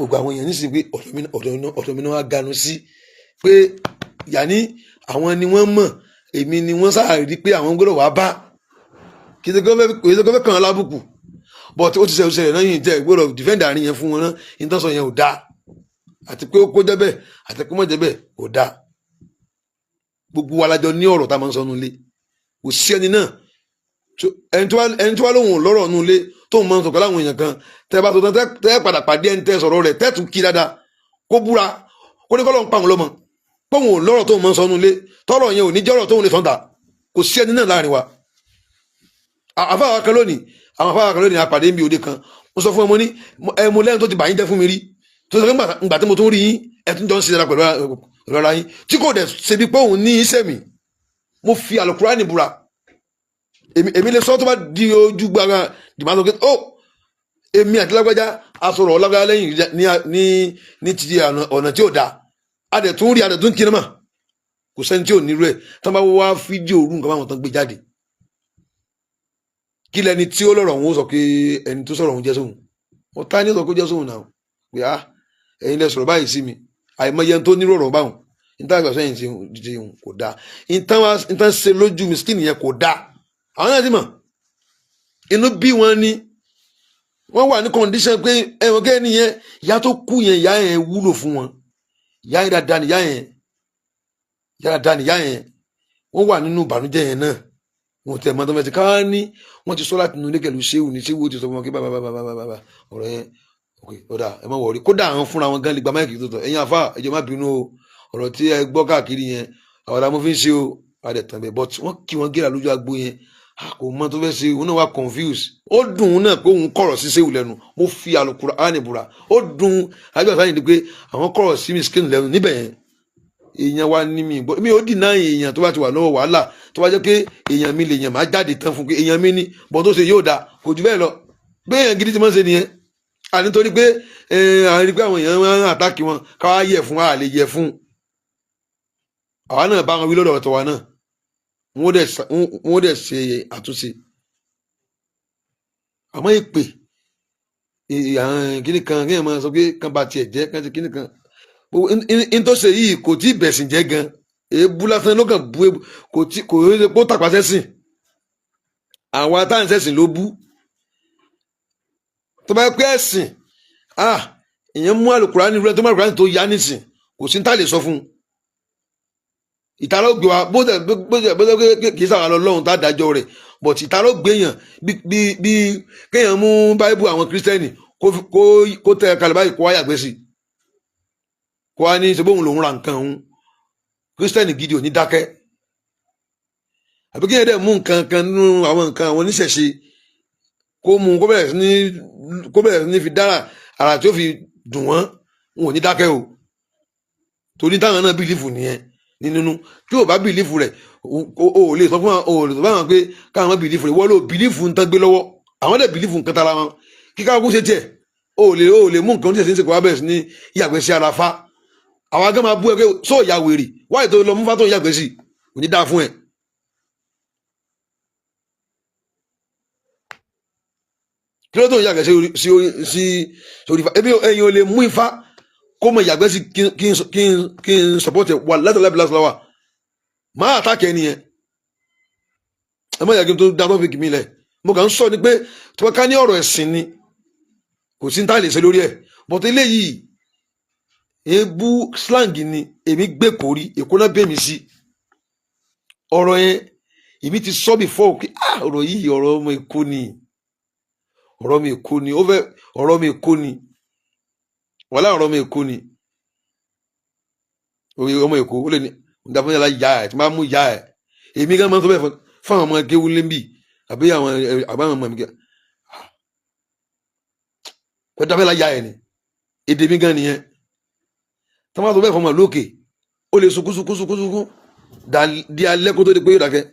ògbà àwọn èèyàn nísìnyí pé ọ̀dọ̀ mi náà wá ganu sí pé yàní àwọn ni wọ́n mọ̀, èmi ni wọ́n sáà rí pé àwọn gbọ́dọ̀ wá bá. Kì í ṣe kí wọ́n fẹ́ kàn án lábùkù, but ó ti ṣe ṣẹlẹ̀ náà yìí jẹ́ gbọ́dọ̀ defend àárín yẹn fún wọn náà. Ìtàn sọ yẹn ò dáa, àti pé ó kó jẹ́ bẹ́ẹ̀, àti pé mọ̀ jẹ́ bẹ́ẹ̀, kò dáa. Gbogbo wa la jọ ní ọ̀rọ̀ tá a máa ń sọ nulẹ̀. Kò sí ẹni náà, ẹni tó wá lóhùn lọ́rọ̀ nulẹ̀ tóun máa ń sọ pẹ̀lú àwọn èèyàn kan. Tẹ́ bá tó tán, tẹ́ padà pàdé ẹni tẹ́ sọ̀rọ̀ rẹ̀, tẹ́ tún kí dáadáa, kó búra, kó ní kọ́ lọ́n pa àwọn lọ́mọ póun ò lọ́rọ̀ tóun máa ń sọ nulẹ̀, tọ́rọ̀ yẹn ò ní jọ́rọ̀ tóun lè sọ́ńtà. Kò sí ẹni náà láàrin wa. Àfáà kan lónìí, àwọn àfáà kan lónìí, àpàdé níbi òde kan. Mo sọ fún ẹ, mo ní ẹ mo lẹ́nu tó ti bà yín jẹ́ fún mi rí, tó sọ pé ngbà tí mo tún rí yín, ẹ tún jọ ń ṣe dára pẹ̀lú ara yín, tí kò dẹ̀ ṣe bí pé òun ní iṣẹ́ mi. Mo fi àlùkùránì búra. Èmi lè sọ tó bá di ojú gbára dìbò àti ó èmi àti lágbájá asọ̀rọ̀ lágbájá lẹ́yìn ní ti ọ̀nà tí ò dáa. A dẹ̀ tún rí, a dẹ̀ tún kí ni mà. Kò sẹ́ni tí ò ní rú ẹ̀. Tán bá wá fídíò orú nǹkan báwọn tán gbé jáde, kí lẹni tí ó lọ́rọ̀ òun ó sọ pé ẹni tó sọ̀rọ̀ òun jẹ́ sóhun? Ọ̀tá ní sọ pé ó jẹ́ sóhun náà pé á ẹ̀yin lẹ sọ̀rọ̀ báyìí sí mi. Àìmọye ẹni tó nírò ọ̀rọ̀ báwọn níta àgbà sẹ́yìn ti kò dáa. Ìtàn ṣe lójú miskin yẹn kò dáa. Àwọn náà ti mọ̀, inú bí wọn ni wọ́n wà ní condition pé ẹ̀wọ̀n kẹ́ni yẹn, ìyá tó kú yẹn, ìyá yẹn wúlò fún wọn. Ìyá yẹn dáadáa ni ìyá yẹn, ìyá dáadáa ni ìyá yẹn. Wọ́n wà nínú ìbànújẹ́ yẹn náà, wọn tẹ̀ mọ́tò mẹ́tì káwá ní wọ́n ti sọ láti inú ilé pẹ̀lú ṣéwù ní ṣéwù ti sọ fún wọn kí bàbá bàbá bàbá bàbá ọ̀rọ̀ yẹn, ok, ọ̀dà ẹ má wọrí. Kódà àwọn fúnra wọn gan lè gba mic tó tọ̀. Ẹ̀yin àfa, ẹ̀jọ̀ má bínú o, ọ̀rọ̀ tí ẹ gbọ́ káàkiri yẹn, àwọn ọ̀dà mo fi ń ṣe o, adẹ̀ tàn bẹ́ẹ̀. But wọ́n kí wọ́n gíra lójú agbo yẹn, a kò mọ tó fẹ́ ṣe. Òun náà wà confused. Ó dùn ún náà pé òun kọ̀rọ̀ sí ṣéwù lẹ́nu. Mo fi Àlùkùránì búra, ó dùn àjọ àṣàyàn ni pé àwọn kọ̀rọ̀ sí miskin lẹ́nu níbẹ̀ yẹn. Èèyàn wa ní mi gbọ́ mi ò dìnnà. Èèyàn tó bá ti wà lọ́wọ́ wàhálà, tó bá jẹ́ pé èèyàn mi lè yàn, máa jáde tán fún pé èèyàn mi ní bọ́n tó ṣe yóò dáa, kò jù bẹ́ẹ̀ lọ. Bí èèyàn gidi ti máa ń ṣe nìyẹn. À nítorí pé à ń rí pé àwọn èèyàn máa ń attack wọn, káwá yẹ fún wa lè yẹ fún àwa náà bá wọn wí lọ́dọ̀ ọ̀tọ̀ wa náà, wọ́n dẹ̀ ṣe àtúnṣe. Àmọ́ ìpè kíní kan kí èèyàn máa sọ pé kan bá tiẹ̀ jẹ́ kan ti kíní kan n tó ṣe yìí, kò tí ì bẹ̀sìn jẹ́ gan. Èébú lásán ló kàn bú èébú, kò tí kò rí pé ó tàpá sẹ́sìn. Àwọn atáǹsẹ̀sìn ló bú. Tó bá pẹ́ ẹ̀sìn, ah, èèyàn mú àlùkùránì rẹ tó mú àlùkùránì tó yá nísìn, kò sí ní tá lè sọ fún un. Ìtara ó gbé wa, bó tẹ kì í sàwọn lọ́lọ́run tá a dájọ́ rẹ̀, but ìtara ó gbé yàn bí bí kéèyàn mú báíbù àwọn kírísítẹ́nì kó tẹ kalẹ̀ báyìí, kó wá yàgbẹ́ sí, kó wá ní ṣe bóun lòún ra nǹkan òun. Kírísítẹ́nì gidi ò ní dákẹ́. Àbí kéèyàn dẹ̀ mú nǹkan kan nínú àwọn nǹkan àwọn oníṣẹ̀ṣe, kó mú kó bẹ̀rẹ̀ sí ní fi dára ara tí ó fi dùn wọ́n, wọn ò ní dákẹ́ o, torí táwọn náà believe nìyẹn ní nínú. Tí o bá believe rẹ̀, o ò lè sọ fún wọn, o ò lè sọ fún àwọn pé káwọn believe rẹ̀. Wọ́n ló believe ń tán gbé lọ́wọ́, àwọn dẹ̀ believe nǹkan tara wọn. Kíkà kó ṣe tiẹ̀, o ò lè mú nǹkan oníṣẹ̀ṣe ń ṣe kó wá bẹ̀rẹ̀ sí ní yàgbẹ́ sí ara fa. Àwọn agán máa bú ẹ pé sọ ìyá wèrè wáyé tó lọ mú fátó yàgbẹ́ sí, kò ní dáa fún ẹ. Kí ló tó ń yàgbẹ́ sí orí sí orí sí orí Ifá? Ebi ẹ̀yin ò lè mú Ifá kó mọ ìyàgbẹ́ sí kí n support ẹ̀ wà látàlábí lásìláwà máa attack ẹni yẹn. Ẹ má yàgbẹ́ tó dá topic mi lẹ̀. Mo kàn ń sọ ni pé tí wọ́n ká ní ọ̀rọ̀ ẹ̀sìn ni, kò sí ní tá a lè ṣe lórí ẹ̀, but eléyìí, èébú slang ni. Èmi gbé kórí Èkó náà bẹ̀ mí sí ọ̀rọ̀ yẹn. Èmi ti sọ before pé, ah, ọ̀rọ̀ yìí, ọ̀rọ̀ ọmọ Èkó ni, ọ̀rọ̀ mi Èkó ni ó fẹ́, ọ̀rọ̀ mi Èkó ni, wàhálà, ọ̀rọ̀ mi Èkó ni. Oye ọmọ Èkó ó lè ní ìdààmú yàrá ìyá ẹ̀ tí máa mú ìyá ẹ̀. Èmi gan máa ń sọ bẹ́ẹ̀ fún àwọn ọmọ kéwú lẹ́ńbì àbí àwọn àbáwọn ọmọ mi kẹ́ kó dábẹ́ la ìyá ẹ̀ ni. Èdè mi gan nìyẹn. Tí wọ́n bá sọ bẹ́ẹ̀ fún ọmọ lókè, ó lè sunkún sunkún sunkún sunkún di alẹ́ kó tó di pé yóò dákẹ́.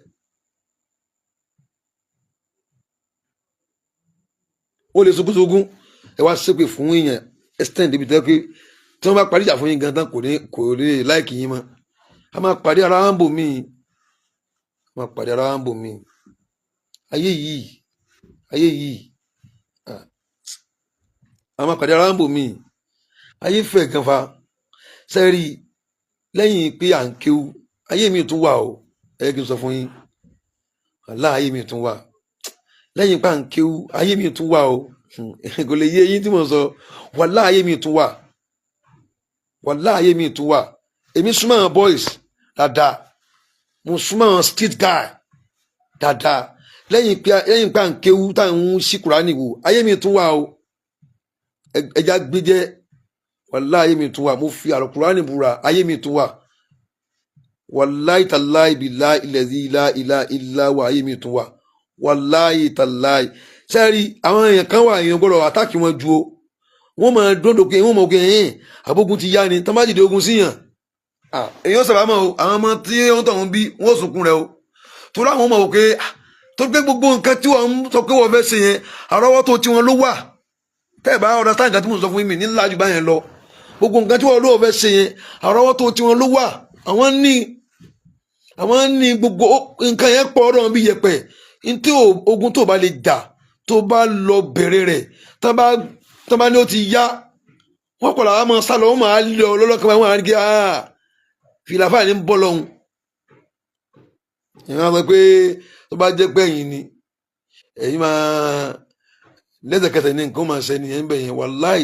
Ó lè sunkún sunkún. Ẹ wá ṣépè fún èèyàn extend ibi tó yẹ pé tí wọ́n bá parí ìjà fún yín gan tán, kò ní like yín mọ́. A máa pàdé ara wa ń bò míì, a máa pàdé ara wa ń bò míì. Ayé yìí, ayé yìí, a máa pàdé ara wa ń bò míì. Ayé fẹ̀ gan fa sẹ́rí. Lẹ́yìn pé à ń kéwú, ayé mi tún wà o. Ẹ jẹ́ kí n sọ fún yín, àlá ayé mi tún wà lẹ́yìn pé à ń kéwú. Ayé mi tún wà o. Kò lè yé eyín tí mo sọ. Wàlá, ayé mi tún wà, wàlá, ayé mi tún wà. Èmi súnmọ́ àwọn boys dáadáa, mo súnmọ́ àwọn street guy dáadáa. Lẹ́yìn pé à ń kéwú, tá à ń ṣí Kùránì wò, ayé mi tún wà o. Ẹja gbéjẹ́. Wàlá, ayé mi tún wà. Mo fi àlọ́ Kùránì búra, ayé mi tún wà. Wàláì tàláì bìlá ilẹ̀ ilá ilá ilá wà, ayé mi tún wà. Wàláì tàláì. Sẹ́ẹ̀rì, àwọn èèyàn kan wà, èèyàn gbọ́dọ̀ attack wọn ju o. Wọ́n máa dúró pé wọ́n mọ̀ pé ẹ̀hìn àbógun ti yá ni. Tán bá dìde ogun síyàn, èèyàn sábà mọ̀ o. Àwọn ọmọ tí wọ́n tọ̀ ń bí, wọ́n sunkún rẹ o, torí àwọn mọ̀ pé tó pé gbogbo nǹkan tí wọ́n ń sọ pé wọ́n fẹ́ ṣe yẹn, àrọ́wọ́tó tí wọ́n ló wà. Tẹ́ ẹ̀ bá ọ̀rọ̀ sáà, nǹkan tí mo sọ fún mi ní ńlá jù báyẹn lọ. Gbogbo nǹkan tí wọ́n ló fẹ́ ṣe yẹn, àrọ́wọ́tó tí wọ́n ló wà. Àwọn ní gbogbo nǹkan yẹn pọ̀ ọ̀rọ̀ bí yẹpẹ̀ ntí ogun tó bá lè jà, tó bá lọ bẹ̀rẹ̀ rẹ̀, tó bá ní ó ti yá, wọ́n kọ̀ làwọn máa sá lọ, wọ́n máa lé ọ lọ́lọ́kan, wọ́n á ní kí fìlàfà ní bọ́ lọ́hùn. Ìyẹn wọ́n sọ pé tó bá jẹ́ pé ẹ̀yin ni, ẹ̀yin máa lẹ́sẹ̀kẹsẹ̀ ní nǹkan máa ṣe nìyẹn ń bẹ̀ yẹn. Wàláì,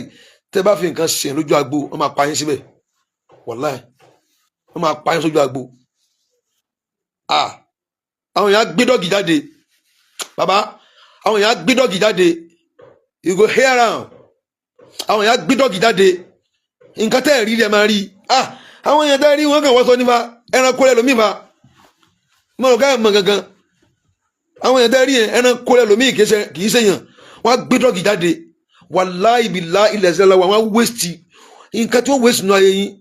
tẹ́ bá fi nǹkan ṣe lójú agbo, wọ́n máa pa yín síbẹ̀. Wàláì, wọ́n máa pa yín sójú agbo. Àwọn èèyàn gbé dog jáde, bàbá. Àwọn èèyàn gbé dog jáde. You go hear am. Àwọn èèyàn gbé dog jáde. Nǹkan tẹ́ ẹ̀ rí ẹ máa rí. Àwọn èèyàn tẹ́ ẹ rí wọn kàn wọ́n sọ nípa ẹranko rẹ̀ lómi fa mo rò ká ẹ̀ mọ̀ gangan. Àwọn èèyàn tẹ́ ẹ rí yẹn, ẹranko rẹ̀ lómi, kì í ṣe yàn. Wọ́n á gbé dog jáde. Wàláì bìlá ilẹ̀ ṣẹlẹ̀ wọ́n á waste nǹkan tí wọ́n waste nínú ayé yín.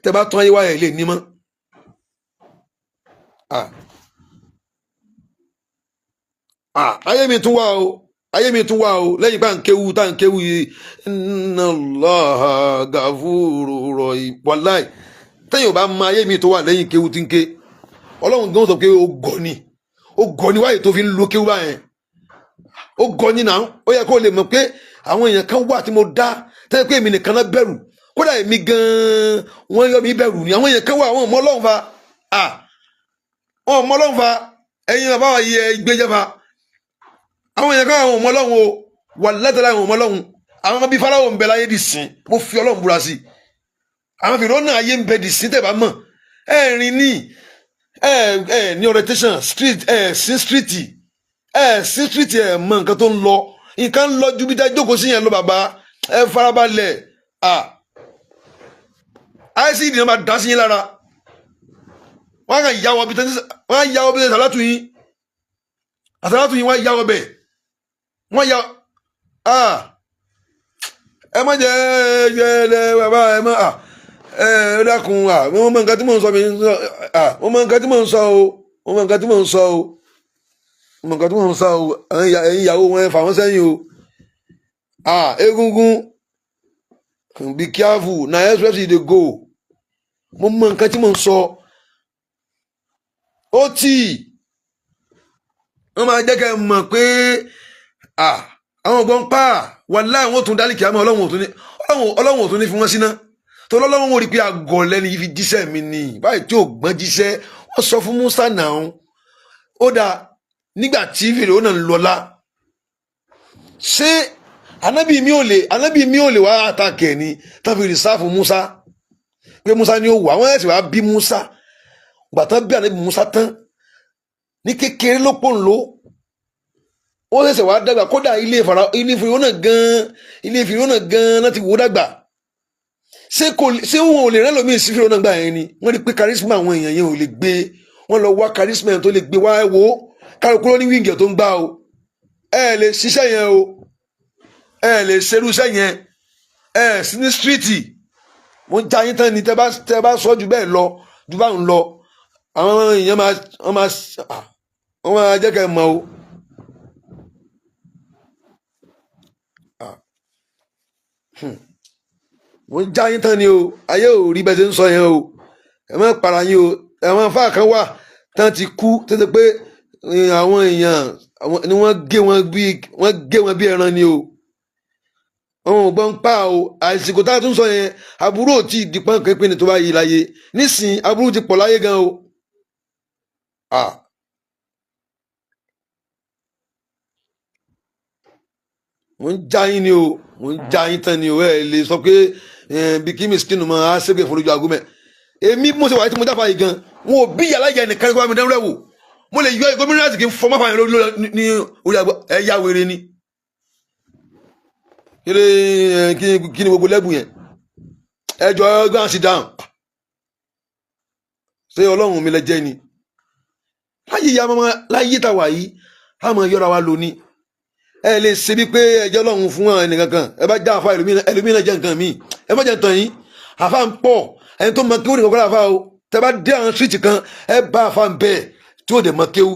Tẹ́ bá tán ayé wáyà ilé ní mọ́. Ayé mi tún wà o, ayé mi tún wà o. Lẹ́yìn bá ń kéwu tá ń kéwu yìí, inna Allaha gafuru rahim. Wàláì, tẹ́yìn ò bá mọ ayé mi tó wà lẹ́yìn kéwu tí ń ké, Ọlọ́run gan sọ pé ó gọ̀ ni, ó gọ̀ ni. Wáyé tó fi ń lo kéwu báyẹn, ó gọ̀ ni náà. Ó yẹ kó lè mọ̀ pé àwọn èèyàn kan wà tí mo dá tẹ́lẹ̀ pé èmi nìkan náà bẹ̀rù. Kódà èmi gan-an, wọ́n yọ mí bẹ̀rù ni. Àwọn èèyàn kan wà, àwọn ọmọ Ọlọ́run fa, wọn ọmọ Ọlọ́run fa. Ẹ̀yin bàbá wa yẹ ìgbéjẹ́ fa. Àwọn èèyàn kan, àwọn ọmọ Ọlọ́run o. Wà látàlá, àwọn ọmọ Ọlọ́run. Àwọn bíi Fáráò ń bẹ láyé dì sín. Mo fi Ọlọ́run búra sí i. Àwọn fìrọ́ náà ayé ń bẹ dì sín. Tẹ̀ bá mọ̀, ẹ rìn ní ẹ ẹ ní orientation street, ẹ sí street, ẹ sí street, ẹ mọ nǹkan tó ń lọ. Nǹkan ń lọ ju bí dá jókòó sí yẹn lọ. Bàbá, ẹ farabalẹ̀. Icd náà máa dá sí yín lára. Wọ́n á kàn yà wọ bí, wọ́n á yà wọ bí àsàlátù yín, àsàlátù yín, wọ́n á yà wọ bẹ̀, wọ́n yà. Ẹ má jẹ ẹ ẹ bàbá, ẹ má ẹ ẹ dákun. Mo mọ nǹkan tí mò ń sọ mi. Mo mọ nǹkan tí mò ń sọ o. Mo mọ nǹkan tí mò ń sọ o. Mo mọ nǹkan tí mò ń sọ o. Ẹ̀yin ìyàwó wọn, ẹ fà wọ́n sẹ́yìn o. Egungun, be careful, na express you dey go. Mo mọ nǹkan tí mò ń sọ. Ó tì wọ́n máa jẹ́ kẹ́ ẹ mọ̀ pé Àwọn ọgbọ́n pa wàláhì, àwọn ò tún dálìkì àmọ́ Ọlọ́run ò tún ní fi wọ́n síná tó lọ́lọ́run ò rí pé àgọ́ lẹ́ni yìí fi jíṣẹ́ mi ni báyìí tí ò gbọ́n jíṣẹ́. Wọ́n sọ fún Musa náà, ó dáa, nígbà tí Fèrè náà ń lọlá, ṣé anabi mi ò lè wá àtàkẹ́ ni tán fi reserve Musa pé Musa ni ó wà? Wọ́n ẹ̀sìn wá bí Musa gbàtàn bí anabi Musa tán ní kékeré ló pò ń lò, ó ṣẹ̀ṣẹ̀ wá dàgbà. Kódà ilé Fara, ilé Fìrìwọ́nà gan, ilé Fìrìwọ́nà gan náà ti wò ó dàgbà. Ṣé kò ṣé wọn ò lè rẹ́ lómi sí Fìrìwọ́nà gbà yẹn ni? Wọ́n rí pé charisma àwọn èèyàn yẹn ò lè gbé. Wọ́n lọ wá charisma yẹn tó lè gbé wá. Wò ó, kálukú ló ní wíńgì tó ń gbá o. Ẹ lè ṣiṣẹ́ yẹn o, ẹ lè ṣerú iṣẹ́ yẹn. Ẹ sí ní street, mo ń já yín tán ni. Tẹ bá sọ ju bẹ́ẹ̀ lọ, ju bá ń lọ, àwọn èèyàn máa wọ́n máa jẹ́ kẹ́ ẹ mọ̀ o. Mo ń já yín tán ni o. Ayé ò rí bẹ́ẹ̀ ṣe ń sọ yẹn o. Ẹ má para yín o. Àwọn afá kan wà tán ti kú tó ṣe pé àwọn èèyàn ni wọ́n gé wọn bí ẹran ni o. Àwọn ò gbọ́n pa o. Àsìkò tá a tún sọ yẹn, aburú ò tí ì di pọ́n pínpín tó bá yí láyé nísìnyí. Aburú ti pọ̀ láyé gan o. Ah. Mo ń já yín ni o, mo ń já yín tán ni o. Ẹ lè sọ pé bí kí miskinu máa ṣépè fún lójú aago mẹ. Èmi mo ṣe wà tí mo jáfa yìí gan, wọn ò bí yàrá ìyá ẹnìkan kó bá mi dánwó rẹ wò. Mo lè yọ ìgò mìíràn kí n fọ máfà yẹn lórí ní orí aago. Ẹ yá wèrè ni. Kí ni gbogbo lẹ́bù yẹn? Ẹ jọ, ẹ gbọ́n sí dáhùn. Ṣé Ọlọ́run mi lẹ jẹ́ ni láyé ya mama láyé tá a wà yìí? A máa yọra wa lónìí. Ẹ lè ṣe bí pé ẹjọ́ Ọlọ́run fún àwọn ẹnìkan kan. Ẹ bá já àfa, ẹlòmíràn jẹ́ nǹkan míì. Ẹ má jẹ́ tàn yín. Àfa ń pọ̀, ẹni tó mọ kéwù nìkan kọ́ àfa o. Tẹ bá dé àwọn street kan, ẹ bá àfa ń bẹ̀ tí ó dẹ̀ mọ kéwù.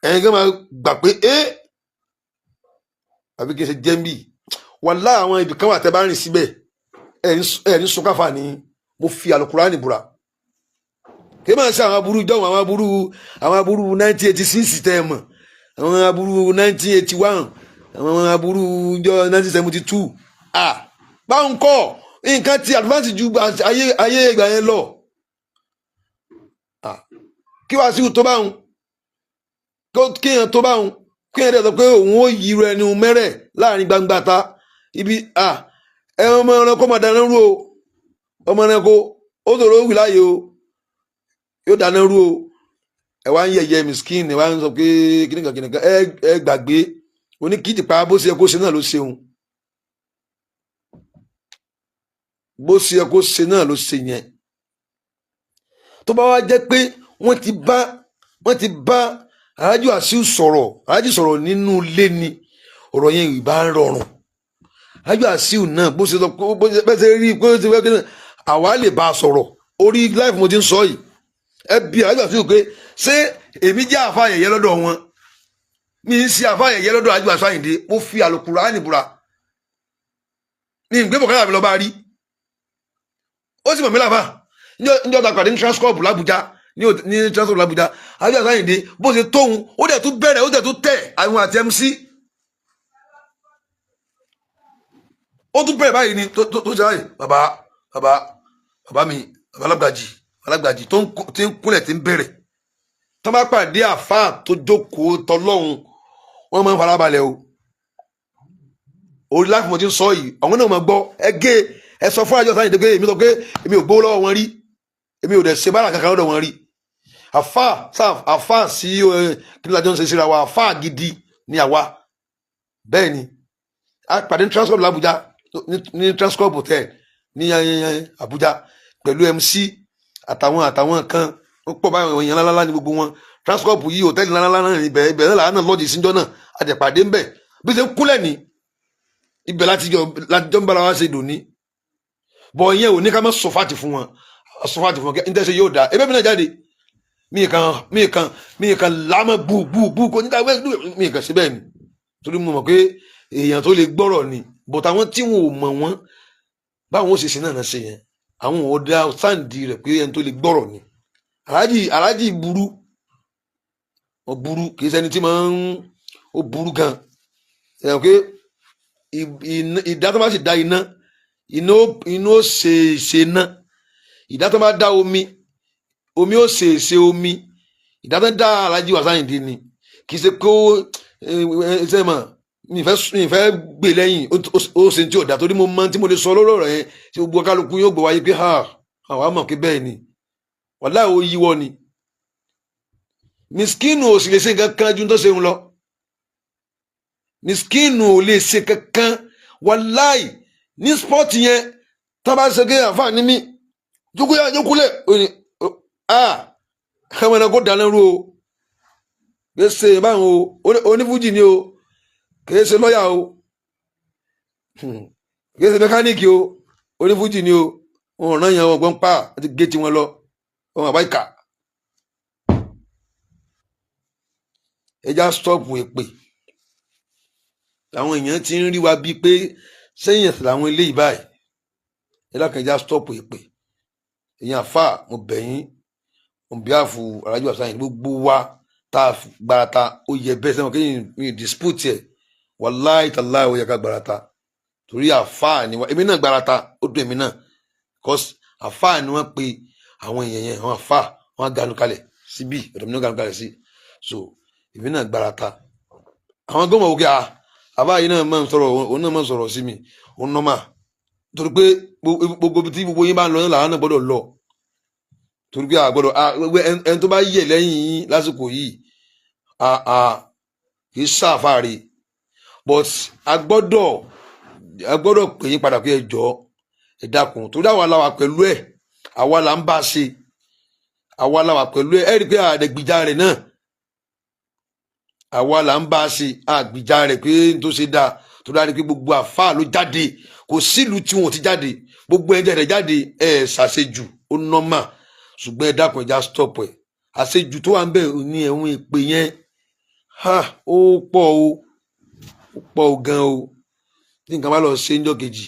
Ẹ̀yin kan máa gbà pé ẹ àbí kí n ṣe jẹ́ ń bì. Wàláhì, àwọn ibì kan wà tẹ bá rìn síbẹ̀, ẹ ní sọkáfà ní. Mo fi Àlùkùránì búra. Kí máa ṣe àwọn aburú jọ̀wọ́, àwọn aburú 1986 tẹ́ ẹ mọ̀, àwọn aburú 1981, àwọn aburú jọ 1972. Ah, báwọn kọ́ nǹkan ti advance ju ayé ìgbà yẹn lọ. Ah, kí wàá sí tó báwọn, kéèyàn tó báwọn, kéèyàn dẹ̀ sọ pé òun ó yí irú ẹni mẹ́rẹ̀ láàrin gbangba ta ibi. Ah, ẹ ọmọ ẹranko máa dáná rú o. Ọmọ ẹranko ó sọ̀rọ̀, ó wì láàyè o, yóò dáná rú o. Ẹ wá ń yẹ̀yẹ́ miskin, ẹ wá ń sọ pé kíníkan kíníkan. Ẹ gbàgbé oníkìtìpá, bó ṣe yẹ kó ṣe náà ló ṣeun, bó ṣe yẹ kó ṣe náà ló ṣe yẹn. Tó bá wá jẹ́ pé wọ́n ti bá Alhaji Wasiu sọ̀rọ̀, Alhaji sọ̀rọ̀ nínú ilé ni, ọ̀rọ̀ yẹn ìbá ń rọrùn. Alhaji Wasiu náà, bó ṣe sọ, bó ṣe bẹ́ẹ̀ ṣe rí pé ó ṣe fẹ́ kí àwa lè bá a sọ̀rọ̀ orí live mo ti ń sọ yìí. Ẹ bi Alhaji Wasiu pé ṣé èmi jẹ́ àfa yẹ̀yẹ́ lọ́dọ̀ wọn? Mi ń ṣe àfa yẹ̀yẹ́ lọ́dọ̀ Alhaji Wasiu Ayinde. Mo fi Àlùkùránì búra ní ìgbé bọ̀kálà mi lọ bá rí, ó sì mọ̀ mí láfa. Níjọ́ ta pàdé ní Transcorp l'Abuja, ní Transcorp l'Abuja, Alhaji Wasiu Ayinde, bó ṣe tóun, ó dẹ̀ tún bẹ̀rẹ̀, ó dẹ̀ tún tẹ̀ àwọn àti MC, ó tún bẹ̀rẹ̀ báyìí ni tó ṣe báyìí. Bàbá, bàbá, bàbá mi, bàbá alágbàjì, alágbàjì tó ń kúnlẹ̀, tí ń bẹ̀rẹ̀. Tó bá pàdé àfáà tó jókòó tọlọ́hun, wọ́n máa ń farabalẹ̀ o. Orí láti mo ti ń sọ yìí, àwọn náà máa gbọ́. Ẹ gé, ẹ sọ fún àjọ sáyẹn pé èmi sọ pé èmi ò gbowó lọ́wọ́ wọn rí, èmi ò dẹ̀ ṣe bára kankan lọ́dọ̀ wọn rí. Àfáà àfáà sí kí ni lájọ́ ń ṣe síra wa? Àfáà gidi ni àwa. Bẹ́ẹ̀ ni a pàdé ní Transcorp l'Abuja, ní Transcorp Hotel ní Abuja, pẹ̀lú MC àtàwọn kan ó pọ̀ báyìí. Èèyàn ńláńlá ní gbogbo wọn. Transcorp yìí, hòtẹ́ẹ̀lì ńláńlá náà, ibẹ̀ ibẹ̀ náà làwọn náà lọ́ọ̀dì síjọ́ náà. Àjẹpàdé ńbẹ̀ bí ṣe ń kúnlẹ̀ ní ibẹ̀ láti jọ ń bára wa ṣe dòní bọ̀. Ìyẹn ò ní ká má sọ fàtì fún wọn, sọ fàtì fún wọn kí n tẹ́sẹ̀ yóò dáa. Ebe mi náà jáde, mi kàn lámà bú bú bú kò níta wẹ́ mi kàn síbẹ̀ ni, torí mo mọ̀ pé èèyàn tó lè gbọ́rọ̀ ni. But àwọn tí wọn ò mọ̀ wọ́n, báwọn ó ṣe ṣe náà náà ṣe yẹn, àwọn ò dá sáǹdì rẹ̀ pé ẹni tó lè gbọ́rọ̀ ni. Aláàjì burú, ó burú, kì í ṣẹni tí máa ń, ó burú gan. Ṣe pé ìdá tó bá sì dá iná, iná ó ṣe ṣe ná. Ìdá tó bá dá omi, omi ó ṣe ṣe omi. Ìdá tó dá Alhaji Wasiu Ayinde ni, kì í ṣe kó ṣe mọ̀. Mi fẹ́ gbè lẹ́yìn ó ṣe tí ò dá, torí mo mọ tí mo lè sọ lórí ọ̀rọ̀ yẹn tí gbogbo kálukú yóò gbọ́ wáyé pé ha, àwa mọ̀ pé bẹ́ẹ̀ ni. Wàláhì, ó yíwọ́ ni. Miskinu ò sì lè ṣe nǹkan kan ju tó ṣe ń lọ. Miskinu ò lè ṣe kankan, wàláì. Ní spot yẹn, tá a bá ṣe kéèyàn àǹfààní mi jókòó jókòó ó ní a ẹwọn ẹranko dáná rú o. Kìí ṣe báwọn o, onífújì ni o, kìí ṣe lọ́yà o, kìí ṣe mẹkáníìkì o, onífújì ni o. Wọn ràn yẹn, wọn gbọ́n pa àti gé tiwọn lọ, wọn àbá ìkà. Ẹja stop èpè. Àwọn èèyàn ti ń rí wa bíi pé sẹ́yìn ẹ̀sìn làwọn eléyìí báyìí. Ẹ dákun, ẹja stop èpè. Èèyàn àfà, mo bẹ̀ yín on behalf Alhaji Wasiu Ayinde, gbogbo wa tá a gbarata, ó yẹ bẹ́ẹ̀ sẹ́wọ̀n kéyìn mi dispute ẹ̀. Wàláì tàláì, ó yẹ ká gbarata torí àfà ni wa. Èmi náà gbarata, ó dùn èmi náà, cause àfà ni wọ́n pe àwọn èèyàn yẹn. Àwọn àfà wọ́n ganu kalẹ̀ síbí, ọ̀dọ̀ mi náà ganu kalẹ̀ sí. So èmi náà gbarata. Àwọn gómìnà wò kí a àbá yìí náà máa ń sọ̀rọ̀, òun náà máa ń sọ̀rọ̀ sí mi, òun nọ́mà, torí pé gbogbo tí gbogbo yín bá ń lọ náà làwọn náà gbọ́dọ̀ lọ, torí pé àgbọ́dọ̀ ẹni tó bá yẹ̀ lẹ́yìn yín lásìkò yìí kì í ṣàfàrí. But a gbọ́dọ̀ pè yín padà pé ẹ jọ̀ọ́, ẹ dákun, torí àwa la wà pẹ̀lú ẹ̀, àwa là ń bá a ṣe, àwa la wà pẹ̀lú ẹ̀. Ẹ rí i pé àdẹ̀gbìjà rẹ̀ náà, àwa là ń bá a ṣe, àgbìjà rẹ̀ pé n tó ṣe dáa tó dáa ni pé gbogbo àfáà ló jáde, kò sílùú tí wọn ò ti jáde, gbogbo ẹ̀ jáde jáde. Ẹ̀ ṣàṣejù, ó nọ́mà, ṣùgbọ́n ẹ dákun, ẹ já stop ẹ̀. Àṣejù tó wà ń bẹ̀ ní ẹ̀wọ̀n ìpè yẹn, ha, ó pọ̀ o, ó pọ̀ o gan o. Tí nǹkan bá lọ ṣe ń jọ́ kejì,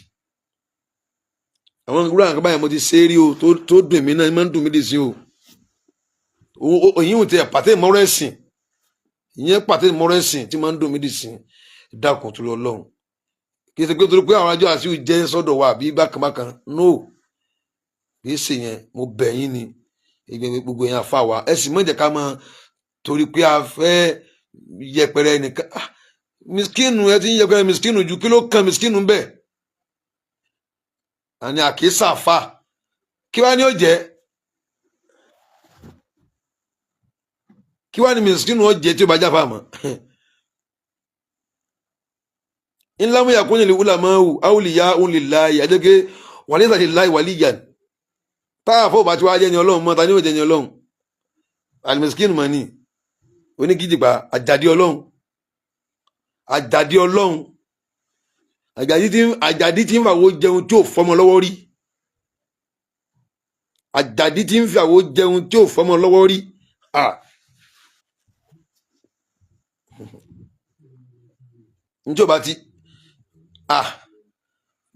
àwọn ìwúrọ̀ àkàbà yẹn, mo ti ṣe é rí o, tó dùn mí náà, máa ń dùn mí dì sí o. Òyìn ò tiẹ̀ pàtẹ́ ìmọ̀rọ̀ ẹ̀sìn ìyẹn, pàtẹ́ ìmọ̀rọ̀ ẹ̀sìn tí máa ń dùn mí dì sí. Dákun tó lọ lọ́hùn, kì í ṣe pé torí pé àwọn àjọ àti jẹ́ sọ́dọ̀ wa àbí bákan bákan, no, kì í ṣe yẹn. Mo bẹ̀ yín ni, gbogbo yẹn àfa wa, ẹ sì má jẹ́ ká máa torí pé a fẹ́ yẹpẹrẹ nìkan. Miskinu, ẹ ti ń yẹpẹrẹ miskinu ju, kí ló kan miskinu bẹ́ẹ̀? Àní àkísà fà, kí wàá ní ó jẹ́, kí wàá ní miskinu ó jẹ́ tí ó bá jáfa mọ́. Ńlá mú yàkún ní ìwúlà máa wù áwùlìyá òun lè láàyè àjẹgẹ wàlísà lè láì wàlíyàn. Táà fún òbá tí wàá jẹ́ ni ọlọ́run mọ́, ta ni ó jẹ́ ni ọlọ́run? Àlùmísíkìnù mọ́ ni oníkìjìpá, àjàdí ọlọ́run, àjàdí ọlọ́run, àjàdí tí ń fàwọ́ jẹun tí ò fọmọ lọ́wọ́ rí, àjàdí tí ń fàwọ́ jẹun tí ò fọmọ lọ́wọ́ rí. Njẹ́ ò bá ti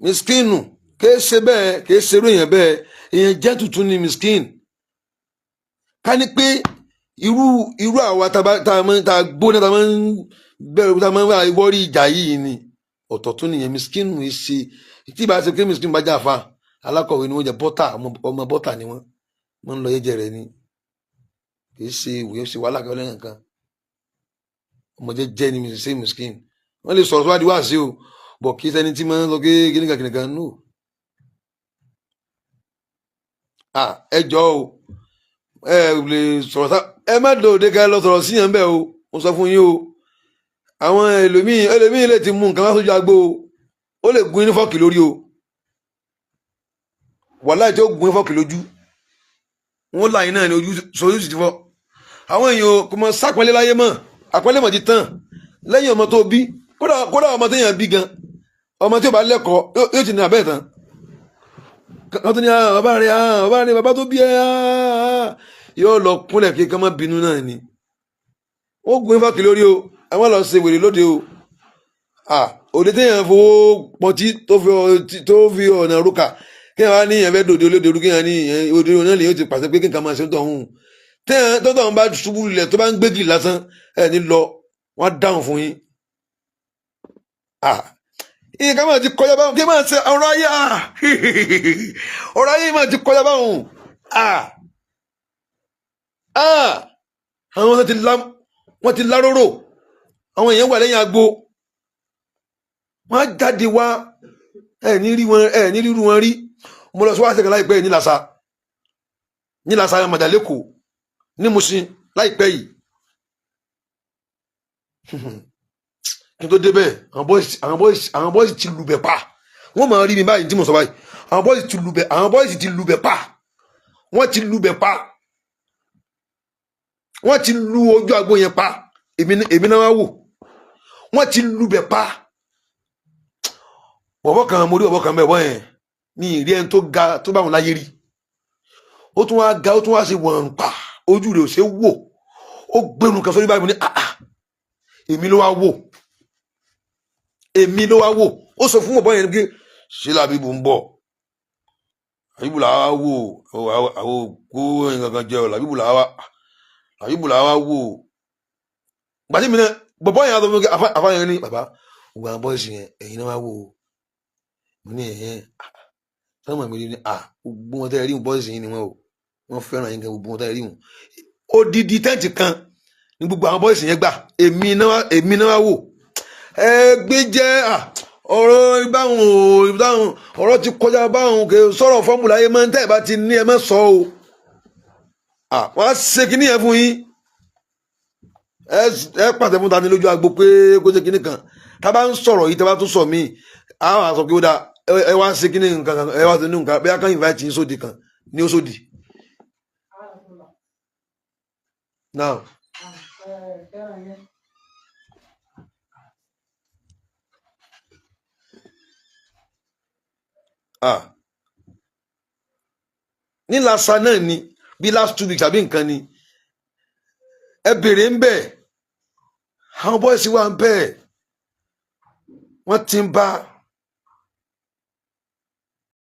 miskinu kìí ṣe bẹ́ẹ̀, kìí ṣe irú èèyàn bẹ́ẹ̀. Èèyàn jẹ́ tuntun ni miskin. Ká ní pé irú àwa tá a gbóná, tá a máa ń bẹ̀rù, tá a máa ń wá wọ́rí ìjà yìí ni, ọ̀tọ̀ tún nìyẹn. Miskinu yìí ṣe tí ìbá ṣe pé miskin bá jáfa, alákọ̀wé ni wọ́n jẹ́, bọ́tà, ọmọ bọ́tà ni wọ́n ń lọ yẹ́jẹ́ rẹ̀ ni, kìí ṣe ìwé ṣe wàhálà kan lẹ́yìn kan. Ọmọ jẹ́jẹ́ ni ṣe miskin. Wọ́n lè sọ̀rọ̀ síwájú wá sí o, bọ̀ kí sẹ́ni tí máa ń sọ kíníkan kíníkan, no. Ẹ jọ o, ẹ lè sọ̀rọ̀ sá, ẹ má dòde ká lọ sọ̀rọ̀ síyàn bẹ́ẹ̀ o. Mo sọ fún yín o, àwọn ẹlòmíì lè ti mú nǹkan wá sójú agbo o, ó lè gún ní fọ́ọ̀kì lórí o, wàláì tí ó gún ní fọ́ọ̀kì lójú wọn láyìn náà ni ojú sojú sì ti fọ́. Àwọn èèyàn kò mọ sápẹ́lẹ́ láyé mọ́, àpẹ́lẹ́ mọ̀ ti tán lẹ́yìn ọmọ tó bí. Kódà ọmọ téèyàn bí gan, ọmọ tí ó bá lẹ́kọ̀ọ́ yóò ti ní abẹ́ tán kan tó ní bàbá rẹ̀, bàbá rẹ̀, bàbá tó bí ẹ, yóò lọ kúnlẹ̀ kí kán má bínú náà ni. Ó gun ifá kì lórí o, àwọn lọ ṣe wèrè lóde o. Òde téèyàn fowó pọtí tó fi ọ̀nà rúkà, kéèyàn wá ní ìyẹn fẹ́ dòde olóde orú, kéèyàn ní ìyẹn òde náà lè yóò ti pàṣẹ pé kéèyàn máa ṣe ń tọ̀ hùn. Téèyàn tó tọ̀ ń bá ṣubú lulẹ̀, tó bá ń gbégi lásán ẹ̀ ní lọ, wọ́n á dáhùn fún yín. Ah, nǹkan máa ti kọjá báwọn, kí máa ṣe ọ̀rọ̀ ayé. Ah, ọ̀rọ̀ ayé máa ti kọjá báwọn. Ah, ah, àwọn tó ti lá, wọ́n ti láróró. Àwọn èèyàn wà lẹ́yìn agbo, wọ́n á jáde wá. Ẹ ní rí wọn, ẹ ní rírú wọn rí. Mo lọ sí wáṣẹ kan láìpẹ́ yìí ní Làṣà, ní Làṣà Màjàlẹ́kọ̀ọ́ ní Mushin láìpẹ́ yìí. Kí n tó débẹ̀, àwọn boys ti lùbẹ̀ pa. Wọ́n máa rí mi báyìí tí mo sọ báyìí. Àwọn boys ti lùbẹ̀, àwọn boys ti lùbẹ̀ pa, wọ́n ti lùbẹ̀ pa, wọ́n ti lu ojú agbo yẹn pa. Èmi náà wá wò, wọ́n ti lùbẹ̀ pa. Bọ̀bọ̀ kan, mo rí bọ̀bọ̀ kan bẹ́ẹ̀ bọ́ yẹn ní ìrí ẹni tó ga tó bá wọn láyé rí. Ó tún wá ga, ó tún wá ṣe wọ̀n pa, ojú rẹ̀ ò ṣe wò. Ó gbẹnu kan sórí báyìí. Mo ní, "Ah ah, èmi ló wá wò, èmi ló wá wò." Ó sọ fún bọ̀bọ̀ yẹn pé ṣé làbíbù ń bọ̀, làbíbù làwa wò, àwọn òkú nǹkan kan jẹ ọ, làbíbù làwa wò. Gbàtí mi náà, bọ̀bọ̀ yẹn á sọ fún mi, àfa yẹn ní, "Bàbá, gbogbo àwọn boys yẹn, ẹ̀yin náà wá wò ó." Mo ní, "Ẹ̀yẹn sọ́mọ̀ mi rí ni." "À, gbogbo wọn tẹ́ rí wọn, boys yín ni wọn o. Wọ́n fẹ́ràn yín gan. Gbogbo wọn tẹ́ rí wọn, odidi tent kan ní gbogbo àwọn boys yẹn gbà. Èmi náà wá wò." Ẹ gbé jẹ́ ọ̀rọ̀ báwọn ò báwọn, ọ̀rọ̀ ti kọjá báwọn. Kò sọ̀rọ̀ fọ́ọ̀mù láyé máa ń tẹ́ ẹ̀ bá ti ní ẹ má sọ o. Wọ́n á ṣe kinní yẹn fún yín. Ẹ pàṣẹ fún tani lójú agbo pé kó ṣe kinní kan. Tá a bá ń sọ̀rọ̀ yìí, tá a bá tún sọ míì, á wà sọ pé ó dáa, ẹ wá ṣe kinní nǹkan kan, ẹ wá ṣe ní nǹkan, bóyá kán invite yín sóde kan ní ó sódì. Now, ah, ní lasa náà ni, bí last 2 weeks àbí nǹkan ni. Ẹ bèrè ń bẹ̀, àwọn boys wà ń bẹ̀, wọ́n ti ń bá.